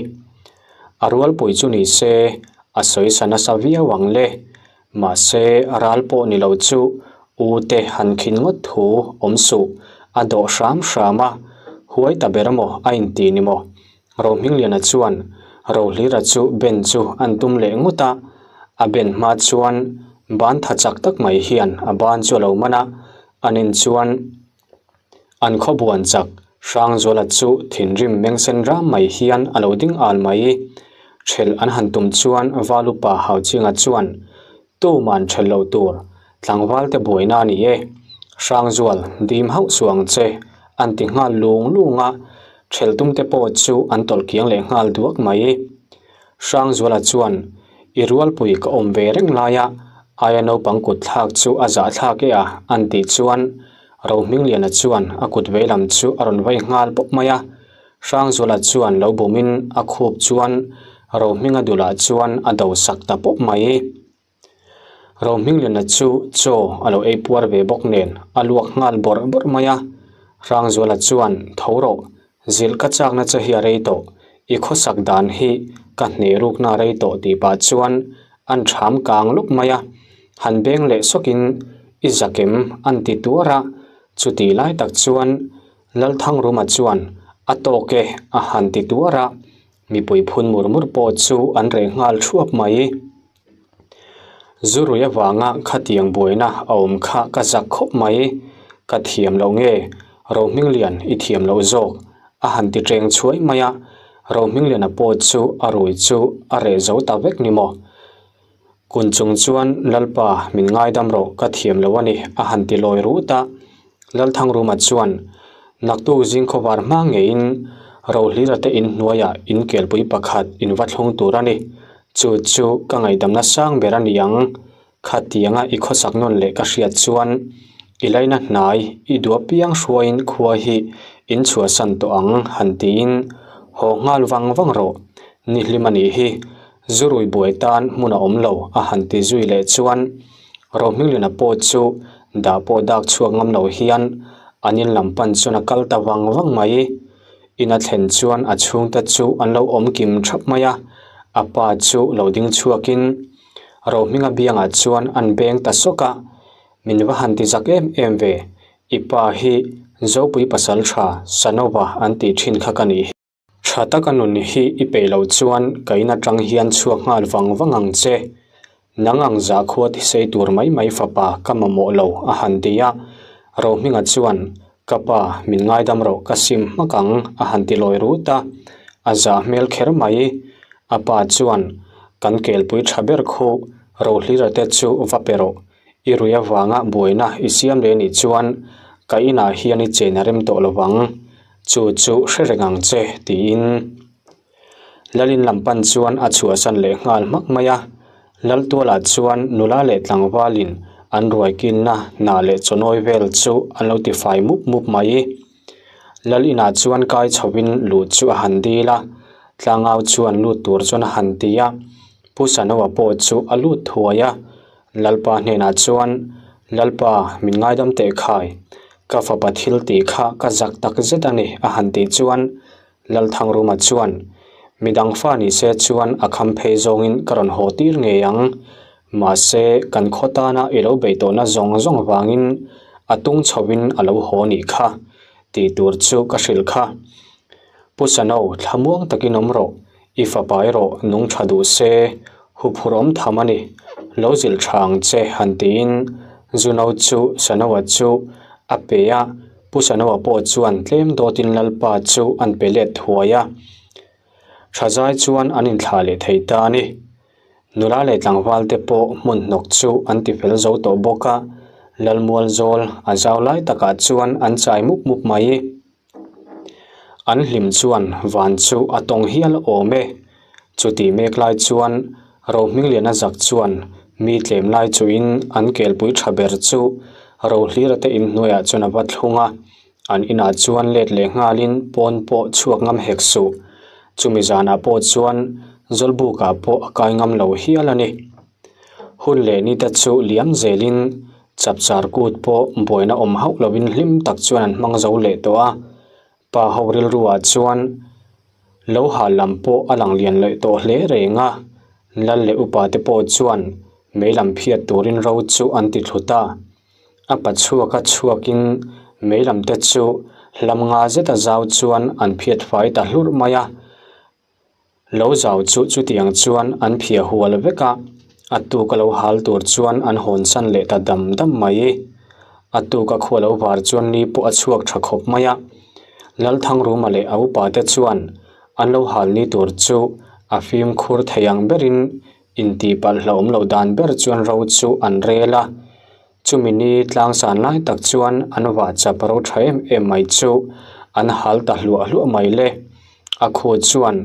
A rualpui chu ni se a sawi sa nasa viau ang le. Mahse ral pawh ni lo chu u te han khin ngawt thu awm suh. A dawh hram hram a, huai ta ber maw a inti ni maw? Rohmingliana chuan Rohlira chu ben chu an tum leh ngawt a, a ben hma chuan ban tha chak tak mai hian a ban chu a lo man a, an in chuan an khawbuan chak Hrangzuala chu thinrim mengsen ram mai hian a lo ding al mai. Thelh an han tum chuan Valupa Hauchinga chuan Tuman thelh loh tur Tlangval te buaina a ni e, Hrangzual dim hauh suh ang che, an ti nghal lung lung a, thelh tum te pawh chu an tawlh kiang leh nghal duak mai. Hrangzuala chuan, I rualpui ka awm ve reng laia aia naupang kut thlak chu a zah thlak e a, an tih chuan Rohmingliana chuan a kut veilam chu a rawn vai nghal pawp mai a, Hrangzuala chuan lo bumin a khup chuan Rohminga dulah chuan a do sak ta pawp mai. Rohmingliana chu chaw a lo ei puar ve bawk nen a luak nghal bawrh bawrh mai a, Hrangzuala chuan tho rawh, zilh ka chakna che hi a rei tawh, i khawsak dan hi ka hneh rukna a rei tawh tih pah chuan an ṭham kang lawk mai a, han beng leh sawkin i zakem an ti tuar a, chutih lai tak chuan Lalthangruma chuan a tawk e a han ti tuar a. Mipui phun mur mur pawh chu an reh nghal thuap mai. Zurui avanga khatiang buaina a awm kha ka zak khawp mai. Ka thiam loh nge Rohminglian i thiam loh zawk a han ti teng chhuai mai a, Rohmingliana pawh chu a rui chu a reh zo ta vek ni maw? Kun chung chuan Lalpa min ngaidam rawh ka thiam lo a ni a han ti lawi rut a. Lalthangruma chuan naktuk zing khawvar hma ngeiin Rohlira te in hnuaiah in kelpui pakhat in va thlung tur a ni. Chu chu ka ngaihdamna sang ber a ni ang. Khatianga i khawsak nawn leh ka hriat chuan i laina hnai i duh apiang hruaiin khua hi in chhuahsan tawh ang han tiin haw nghal vang vang rawh. Nihlim a nih hi. Zurui buai tan hmun a awm lo a han ti zui leh chuan Rohmingliana pawh chu dah pawh dak chhuak ngam lo hian an in lam pan chuan a kal ta vang vang mai. In a thlen chuan a chhungte chu an lo awm kim thap mai a, a pa chu lo ding chhuakin Rohminga biangah chuan an beng ta sawk a, Min va han ti zak em em ve, i pa hi Zopui pasaltha Sanova an tih thin kha ka nih hi. Tha taka nun hi i peih loh chuan ka in atang hian chhuak nghal vang vang ang che. Nang ang zahkhua tisei tur mai mai fapa ka mamawh lo a han ti a. Rohminga chuan, Ka pa, min ngaidam rawh ka sim hmak ang a han ti lawi rut a. A zah hmel kher mai. A pa chuan, Kan kelpui tha ber khu Rohlira te chu va pe rawh. I rui avanga buaina i siam leh nih chuan ka inah hian i chen a rem tawh lo vang. Chu chu hre reng ang che tiin Lalin lam pan chuan a chhuahsan leh nghal hmak mai a. Laltualah chuan nula leh tlangvalin An ruai kilna hnah leh chawnawi vel chu an lo ti fai mup mup mai. Lal inah chuan kai chhoin luh chu a han dil a, tlangau chuan lut tur chuan a han ti a. Pu Sanoa pawh chu a lut thuai a, Lalpa hnenah chuan, Lalpa, min ngaidam teh khai, ka fapa thil tih kha ka zak tak zet a ni a han tih chuan Lalthangruma chuan, Midang fa ni se chuan a kham phei zawngin ka rawn haw tir ngei ang. Mahse, kan khaw tana i lo beih tawhna zawng zawng vangin a tung chhoin a lo haw nih kha, tih tur chu ka hrilh kha. Pu Sano, thlamuang takin awm rawh, i fapa erawh nung tha duh se, huphurh awm tham a ni, lo zilh tha ang che han tiin Zuno chu Sanoa chu a pe a. Pu Sanoa pawh chuan tlem dawtin Lalpa chu an pe let thuai a, tha zai chuan an inthlah leh thei ta a ni. Nula leh tlangval te pawh hmun hnawk chu an ti fel zo tawh bawk a, Lalmual zawl a zau lai takah chuan an chai mup mup mai. An hlim chuan van chu a tawng hial awm e. Chutih mek lai chuan Rohmingliana zak chuan mi tlem lai chuhin an kelpui tha ber chu Rohlira te inhnuaiah chuan a va thlung a, an inah chuan let leh nghalin pawn pawh chhuak ngam hek suh. Chumi zanah pawh chuan Zawlbukah pawh a kai ngam lo hial a ni. Hun leh ni te chu liam zelin chapchar kut pawh buaina awm hauh lovin hlim tak chuan an hmang zo leh tawh a. Pa ho rilruah chuan lo hal lam pawh a lang lian leh tawh hle reng a, Lal leh upa te pawh chuan mei lam phiat turin ro chu an ti thlu ta. A pa chhuak a chhuakin mei lam te chu hlam nga zeta zau chuan an phiat fai ta hlurh mai a. Lo zau chu chutiang chuan an phiah hual vek a, a tuk a lo hal tur chuan an hawn san leh ta dam dam mai. A tuk a khua lo var chuan ni pawh a chhuak tha khawp mai a, Lalthangruma leh a upa te chuan an lo hal ni tur chu a fimkhur thei ang berin intihpalh hlauhawm loh dan ber chuan ro chu an rel a. Chumi ni tlangsan lai tak chuan an vah chap ro tha em em mai chu an hal ta hluah hluah mai le. A khu chuan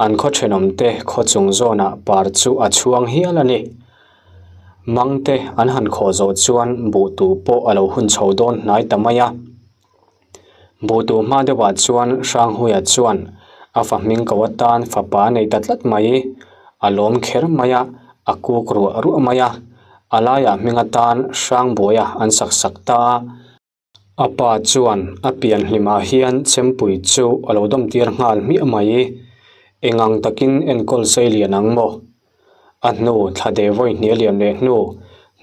an khaw thenawm te khaw chung zawnah par chu a chhuang hial a ni. Mang te an han khawh zawh chuan buh tu pawh a lo hun chho dawn hnai ta mai a. Buhtu hma deuhah chuan Hranghuia chuan a fa hming ko atan fapa a nei ta tlat mai. A lawm kher mai a, a kuk ruah ruah mai a. A laiah hming atan Hrangbuaia an sak sak ta a. A pa chuan a pian hlimah hian chempui chu a lo dawm tir nghal hmiah mai. Engang takin enkawl sei lian ang maw? A hnu thla deh vawi hnial liam leh hnu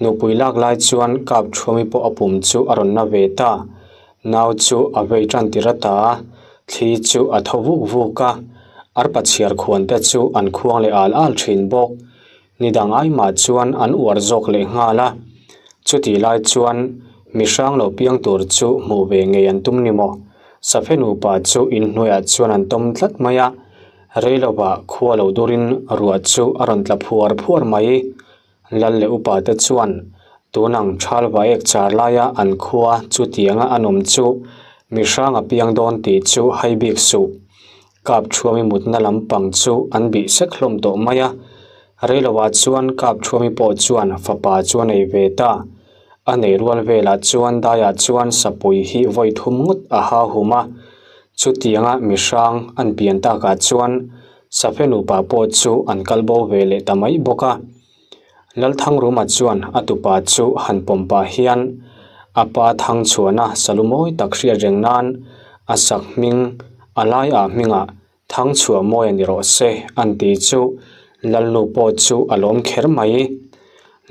nupui lak lai chuan kap thuami pawh a pum chu a rawn na ve ta. Nau chu a vei tan tir a ta a, thli chu a tho vuk vuk a, arpa chhiar khuan te chu an khuang leh al al thin bawk. Ni dang ai mah chuan an uar zawk leh nghal a. Chutih lai chuan mi hrang lo piang tur chu hmuh ve ngei an tum ni maw? Safe nupa chu inhnuaiah chuan an tawm tlat mai a. Rei lovah khua lo durin ruah chu a rawn tla phuar phuar mai. Lal leh upa te chuan tunang thal vaek char laia an khua chutianga an awm chu mi hrang a piang dawn tih chu hai bik suh. Kap Thuami mutna lampang chu an bih sek hlawm tawh mai a. Rei lovah chuan Kap Thuami pawh chuan fapa chu a nei ve ta. A nei rual velah chuan daiah chuan sapui hi vawi thum ngawt a ha hum a. Chutianga mi hrang an pian takah chuan Safe nupa pawh chu an kal bo ve leh ta mai bawk a. Lalthangruma chuan a tupa chu han pawm pah hian a pa Thangchhuana salu mawi tak hriat reng nan a sak hming a laiah hmingah Thangchhuah mawi a ni rawh se an ti chu Lalnu pawh chu a lawm kher mai.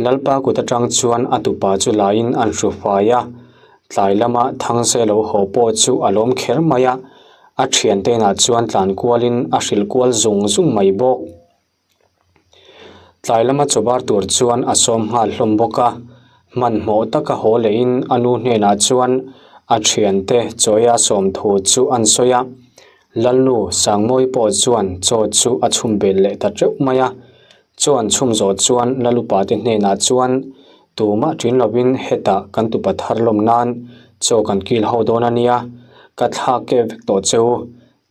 Lalpa kut atang chuan a tupa chu laiin an hru fai a, tlai lama Thangse lo haw pawh chu a lawm kher mai a, a thiante inah chuan tlan kualin a hrilh kual zung zung mai bawk. Tlai lama chawbar tur chuan a sawm nghal hlawm bawk a, hmanhmawh taka haw lehin a nu hnenah chuan a thiante chawia sawm thu chu an sawi a. Lalnu Sangmawi pawh chuan chaw chu a chhum bel leh ta teuh mai a, chaw an chhum zawh chuan Lalupa te hnenah chuan tumah ṭin lovin hetah kan tupa thar lawm nan chaw kan kil ho dawn a nia, ka thlak kep vek tawh che u.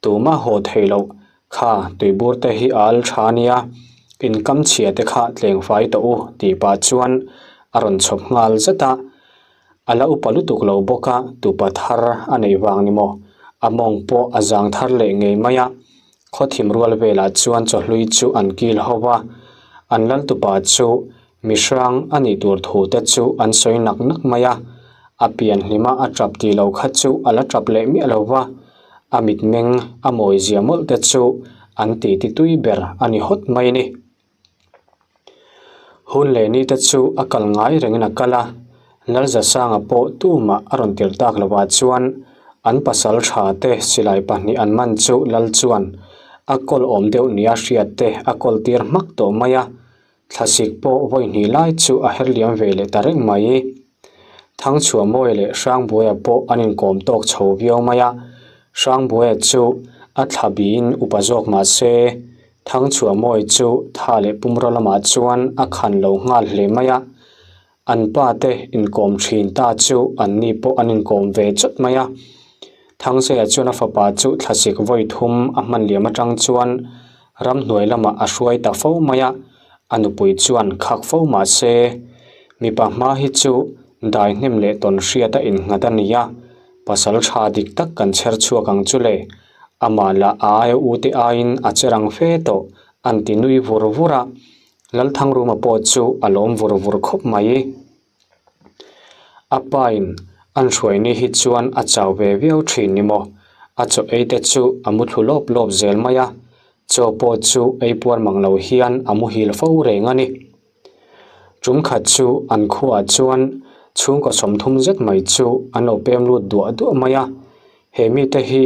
Tumah haw thei loh kha tuibur te hi a al tha ania, in kam chhia te kha tleng fai tawh u tih pah chuan a rawn chhawp nghal zet a. A la upa lutuk lo bawk a, tupa thar a neih vang ni maw? A mawng pawh a zang thar leh ngei mai a. Khawthim rual velah chuan chawhlui chu an kil ho va, an lal tupa chu mi hrang a nih tur thu te chu an sawi nak nak mai a. A pian hlima a tap tih lo kha chu a la tap leh miah lo va, a mitmeng a mawi zia mawlh te chu an titi tui ber a ni hawt mai a ni. Hun leh ni te chu a kal ngai rengin a kal a, Lalzasanga pawh tumah a rawn tirh tak lovah chuan an pasal tha te silai pahnih an man chu Lal chuan a kawl awm deuh nia hriat te a kawl tir hmak tawh mai a, thlasik pawh vawi hnih lai chu a her liam ve leh ta reng mai. Thangchhuahmawia leh Hrangbuaia pawh an inkawm tawk chho viau mai a, Hrangbuaia chu a thla biin upa zawk mah se, Thangchhuahmawia chu tha leh pumraw lamah chuan a khan lo nghal hle mai a, an pa te inkawm thin ta chu anni pawh an inkawm ve chawt mai a. Thangseia chuan a fapa chu thlasik vawi thum a hman liam atang chuan ramhnuai lamah a hruai ta fo mai a, A nupui chuan khak fo mah se, mipa hma hi chu dai hnem leh tawn hriat a innghat a ni a, pasal tha dik tak kan chher chhuak ang chu le, amah lah a aia u te aiin a che rang fe tawh an ti nui vur vur a, Lalthangruma pawh chu a lawm vur vur khawp mai. A pain an hruaini hi chuan a chau ve viau thin ni maw? A chaw ei te chu a mu thlu lawp lawp zel mai a, chaw pawh chu ei puar mang lo hian a muhil fo reng a ni. Tum khat chu an khuaah chuan chhungkaw 30 zet mai chu an lo pem lut duah duah mai a, he mite hi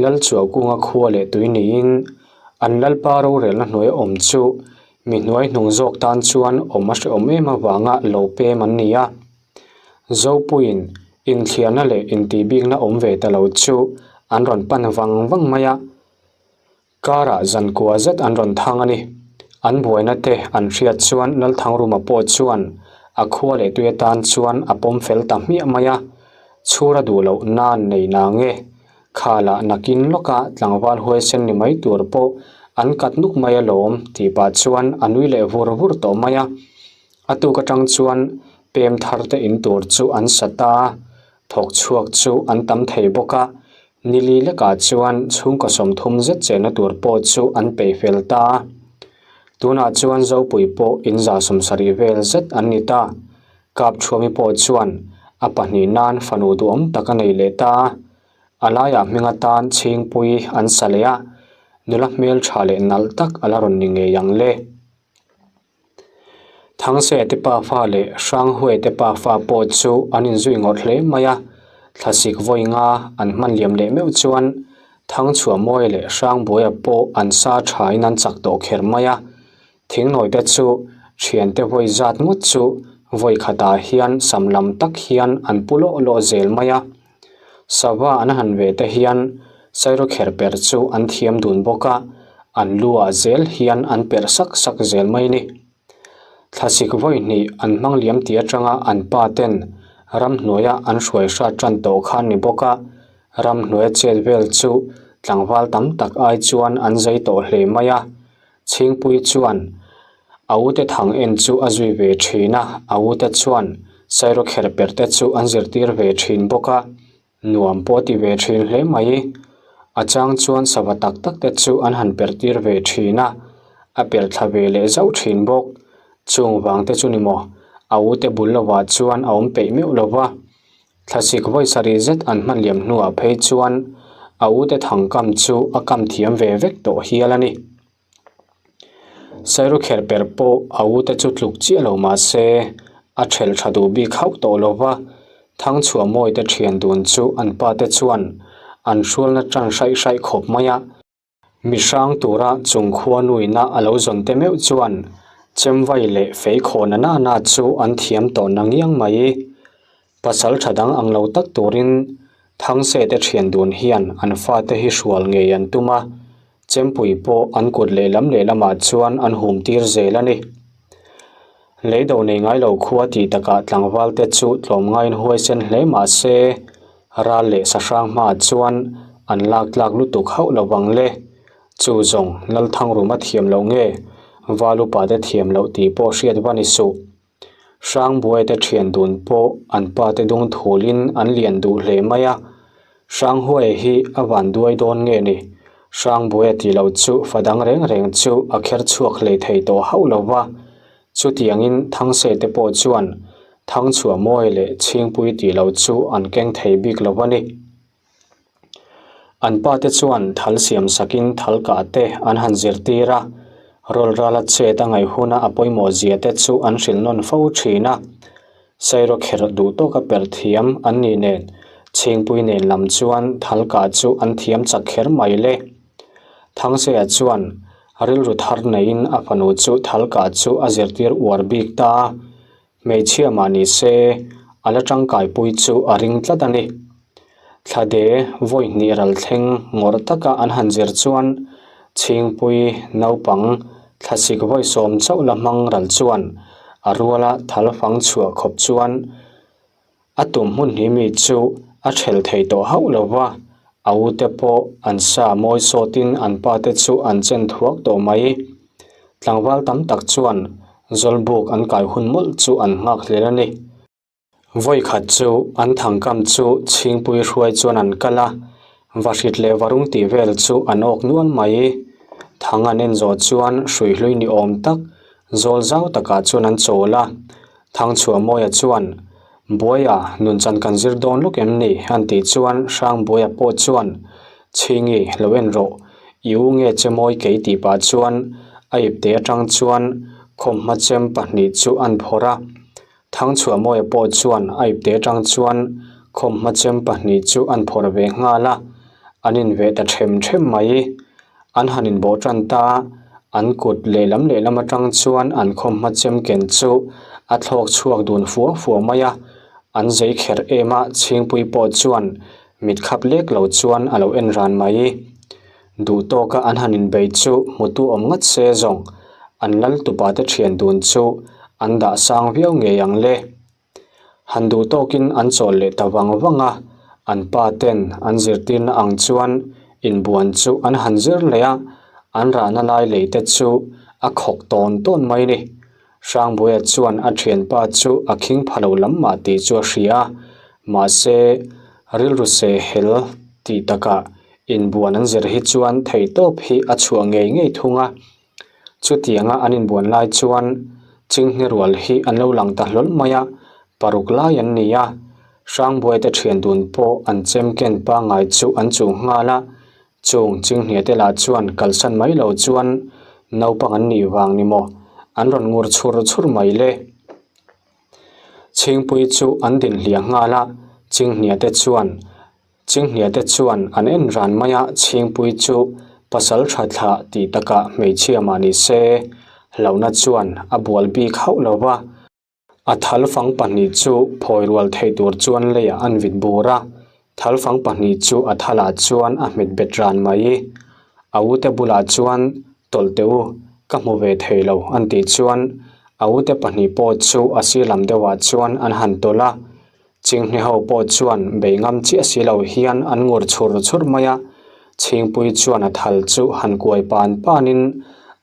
Lalchuahkunga khua leh tui niin an Lalpa rorelna hnuai awm chu Mi hnuai hnung zawk tan chuan awm a hrehawm em avanga lo pem an ni a. Zopuiin inthliarna leh intihbikna awm ve ta lo chu an rawn pan vang vang mai a. Karah zankua zet an rawn thang a ni. An buaina te an hriat chuan Lalthangruma pawh chuan a khua leh tui atan chuan a pawm fel ta hmiah mai a. Chhura duh loh nan nei nange. Khalah nakin lawka tlangval huaisen ni mai tur pawh an kat nuk mai alawm tih pah chuan a nui leh vur vur tawh mai a. A tuk atang chuan pem thar te in tur chu an sa ta a, thawk chhuak chu an tam thei bawk a, nili lekah chuan chhungkaw 30 zet chenna tur pawh chu an peih fel ta a. Tunah chuan Zopui pawh in 170 vel zet an ni ta. Kapthuami pawh chuan a pahnih nan fanu duhawm tak a nei leh ta a, a laiah hming atan chhingpui an sa leh a, nula hmeltha leh nalh tak a la rawn ni ngei ang le. Thangse te pafa leh Hranghue te pafa pawh chu an inzui ngawrh hle mai a, thlasik vawi nga an hman liam leh meuh chuan Thangchhuahmawia leh Hrangbuaia pawh an sa thain an chak tawh kher mai a, Thingnawi te chu thiante vawi zat ngawt chu vawi khatah hian sam lam tak hian an pu lawh lawh zel mai a. Sava an han ve te hian sairawkher per chu an thiam dun bawk a, an lu ah zel hian an perh sak sak zel mai ni. Thlasik vawi hnih an hmang liam tih atanga an pa ten ramhnuaia an hruai hrat tan tawh khan ni bawk a, ramhnuaia chet vel chu tlangval tam tak ai chuan an zai tawh hle mai a. Chhingpui chuan a ute thang en chu a zui ve thin a, a ute chuan sairawkher per te chu an zirtir ve thin bawk a, nuam pawh a ti ve thin hle mai. A chang chuan sava tak tak te chu an han per tir ve thin a, a per thla ve leh zauh thin bawk. Chung vang te chu ni maw, a ute bul lovah chuan a awm peih meuh lo va. Thlasik vawi sarih zet an hman liam hnuah phei chuan a ute thang kam chu a kam thiam ve vek tawh hial a ni. Sairawkher per pawh a ute chu tluk chiah lo mah se a thelh tha duh bik hauh tawh lo va, Thangchhuah mawite thian dun chu an pate chuan an hrualna tan hraih hraih khawp mai a. Mi hrang tura chung khua nuina a lo zawn te meuh chuan chemvai leh fei khawhna nana chu an thiam tawh na ngiang mai. Pasal tha dang ang lo tak turin Thangse te thian dun hian an fate hi hrual ngei an tum a, chempui pawh an kut lehlam lehlamah chuan an hum tir zel a ni. Leido nei ngai lo khua tih takah tlangval te chu tlawmngaiin huaisen hle mah se, ral leh sahrang hmaah chuan an lak tlak lutuk hauh lo vang le. Chu zawng Lalthangruma thiam loh nge Valupa te thiam loh tih pawh hriat va ni suh. Hrangbuai te thian dun pawh an pa te dung thulin an lian duh hle mai a. Hranghuaia hi a van duai dawn nge ni? Hrangbuaia tih loh chu fa dang reng reng chu a kher chhuak hlei thei tawh hauh lo va. Chutiangin Thangse te pawh chuan Thangchhuahmawi leh Chhingpui tih loh chu an keng thei bik lo a ni. An pa te chuan thal siam sakin thal kah te an han zirtir a, rawl rala chet a ngaih huna a pawimawh zia te chu an hrilh nawn fo thin a. Sairawkherh duh tawka perh thiam an nih nen Chhingpui nen lam chuan thal kah chu an thiam chak kher mai le. Thangseia chuan rilru thar neiin a fanu chu thal kah chu a zirtir uar bik ta a. Hmeichhia mah ni se, a la tangkaipui chu a ring tlat a ni. Thlade vawi hnih ral thleng ngawrh taka an han zir chuan Chhingpui naupang thlasik vawi sawm chauh la hmang ral chuan a ruala thal fang chhuah khawp chuan a tum hmun hnih mi chu a thelh thei tawh hauh lo va, a ute pawh an sa mawi sawtin an pate chu an chen thuak tawh mai. Tlangval tam tak chuan Zawlbuk an kai hun mawlh chu an nghak hlel a ni. Vawi khat chu an thangkam chu Chhingpui hruai chuan an kal a, Vahrit leh Varung tih vel chu an awk nual mai. Thang an en zawh chuan hruihlui ni awm tak zawl zau takah chuan an chawl a. Thangchhuahmawia chuan, Buaia, nunchan kan zir dawn lawk em ni? an tih chuan Hrangbuaia pawh chuan, Chhingi, lo en rawh, i u nge che mawi kei tih pah chuan a ipte atang chuan khawmhma chem pahnih chu an phawrh a. Thangchhuahmawia pawh chuan a ipte atang chuan khawmhma chem pahnih chu an phawrh ve nghal a, an inveh ta them them mai. An han inbawh tan ta a, an kut lehlam lehlam atang chuan an khawmhma chem ken chu a thlawk chhuak dun fua fua mai a, an zei kherh em a, Chhingpui pawh chuan mit khap lek lo chuan a lo en ran mai. Duh tawka an han inbei chu hmutu awm ngat se zawng an lal tupa te thian dun chu an dah sang viau ngei ang le. Han duh tawkin an chawl leh ta vang vang a, an pa ten an zirtirna ang chuan inbuan chu an han zir leh a, an rahna lai lei te chu a khawk tawn tawn mai ni. Hrangbuaia chuan a thianpa chu a khing pha lo lam mah tih chu a hria a, mahse rilru se hel tih takah inbuan an zir hi chuan theihtawp hi a chhuah ngei ngei thung a. Chutianga an inbuan lai chuan Chinghne rual hi an lo lang ta hlawl mai a, paruk lai an ni a. Hrangbuai te thian dun pawh an chem ken pangngai chu an chuh nghal a, chung Chinghne te lah chuan kalsan mai lo chuan naupang an nih vang ni maw an rawn ngur chhur chhur mai le. Chhingpui chu an din hliah nghal a, Chinghne te chuan Chinghnia te chuan an en ran mai a, Chhingpui chu pasal tha thlah tih takah hmeichhia mah ni se, hlauhna chuan a bual bik hauh lo va. A thal fang pahnih chu phawi rual theih tur chuan leiah an vit bur a, thal fang pahnih chu a thalah chuan a hmet bet ran mai. A ute bulah chuan tawlh teh u, ka hmu ve thei lo an tih chuan a ute pahnih pawh chu a sir lam deuhah chuan an han tawlh a. Chinghne ho pawh chuan bei ngam chiah si lo hian an ngur chhur chhur mai a, Chhingpui chuan a thal chu han kuai pan panin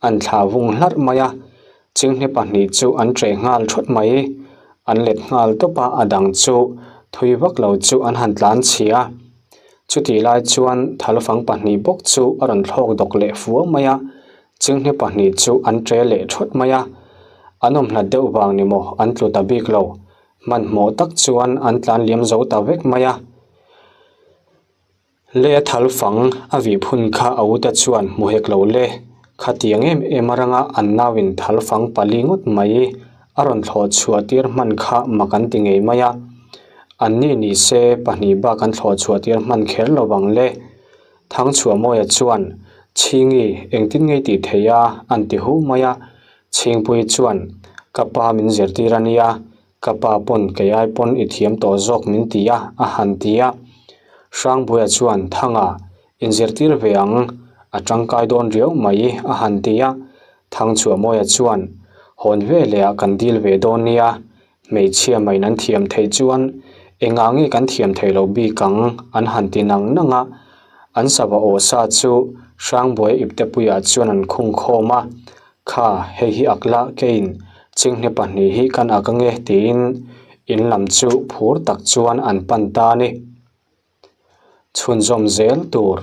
an thlah vung hlarh mai a, Chinghne pahnih chu an ṭeh nghal thawt mai. An let nghal tawp a, a dang chu thui vak lo chu an han tlan chhi a. Chutih lai chuan thalfang pahnih bawk chu a rawn thlawk dawk leh fua mai a, Chinghne pahnih chu an ṭe leh thawt mai a, an awm hlat deuh vang ni maw an tlu ta bik lo. Hmanhmawh tak chuan an tlan liam zo ta vek mai a. Le a thal fang a vih phun kha a ute chuan hmu hek lo le. Khatiang em em aranga an nauin thal fang pali ngawt mai a rawn thlawh chhuah tir hman kha mak an ti ngei mai a. Anni ni se pahnih bak an thlawh chhuah tir hman kher lo vang le. Thangchhuahmawia chuan, Chhingi, engtin ngei tih thei a? an ti hu mai a. Chhingpui chuan, Ka pa min zirtir a nia, ka pa pawn kei ai pawn i thiam tawh zawk min ti a, a han ti a. Hrangbuaia chuan, Thanga, inzirtir ve ang, a tangkai dawn riau mai, a han ti a. Thangchhuahmawia chuan, Hawn veleh ah kan dil ve dawn nia, hmeichhia maiin an thiam theih chuan engah nge kan thiam theih loh bik ang, an han ti nang nang a. An sava aw sa chu Hrangbuai iptepuiah chuan an khung khawm a, Kha, hei hi ak la, keiin. Chinghne pahnih hi kan ak ange tiin in lam chu phur tak chuan an pan ta a ni. Chhunzawm zel tur.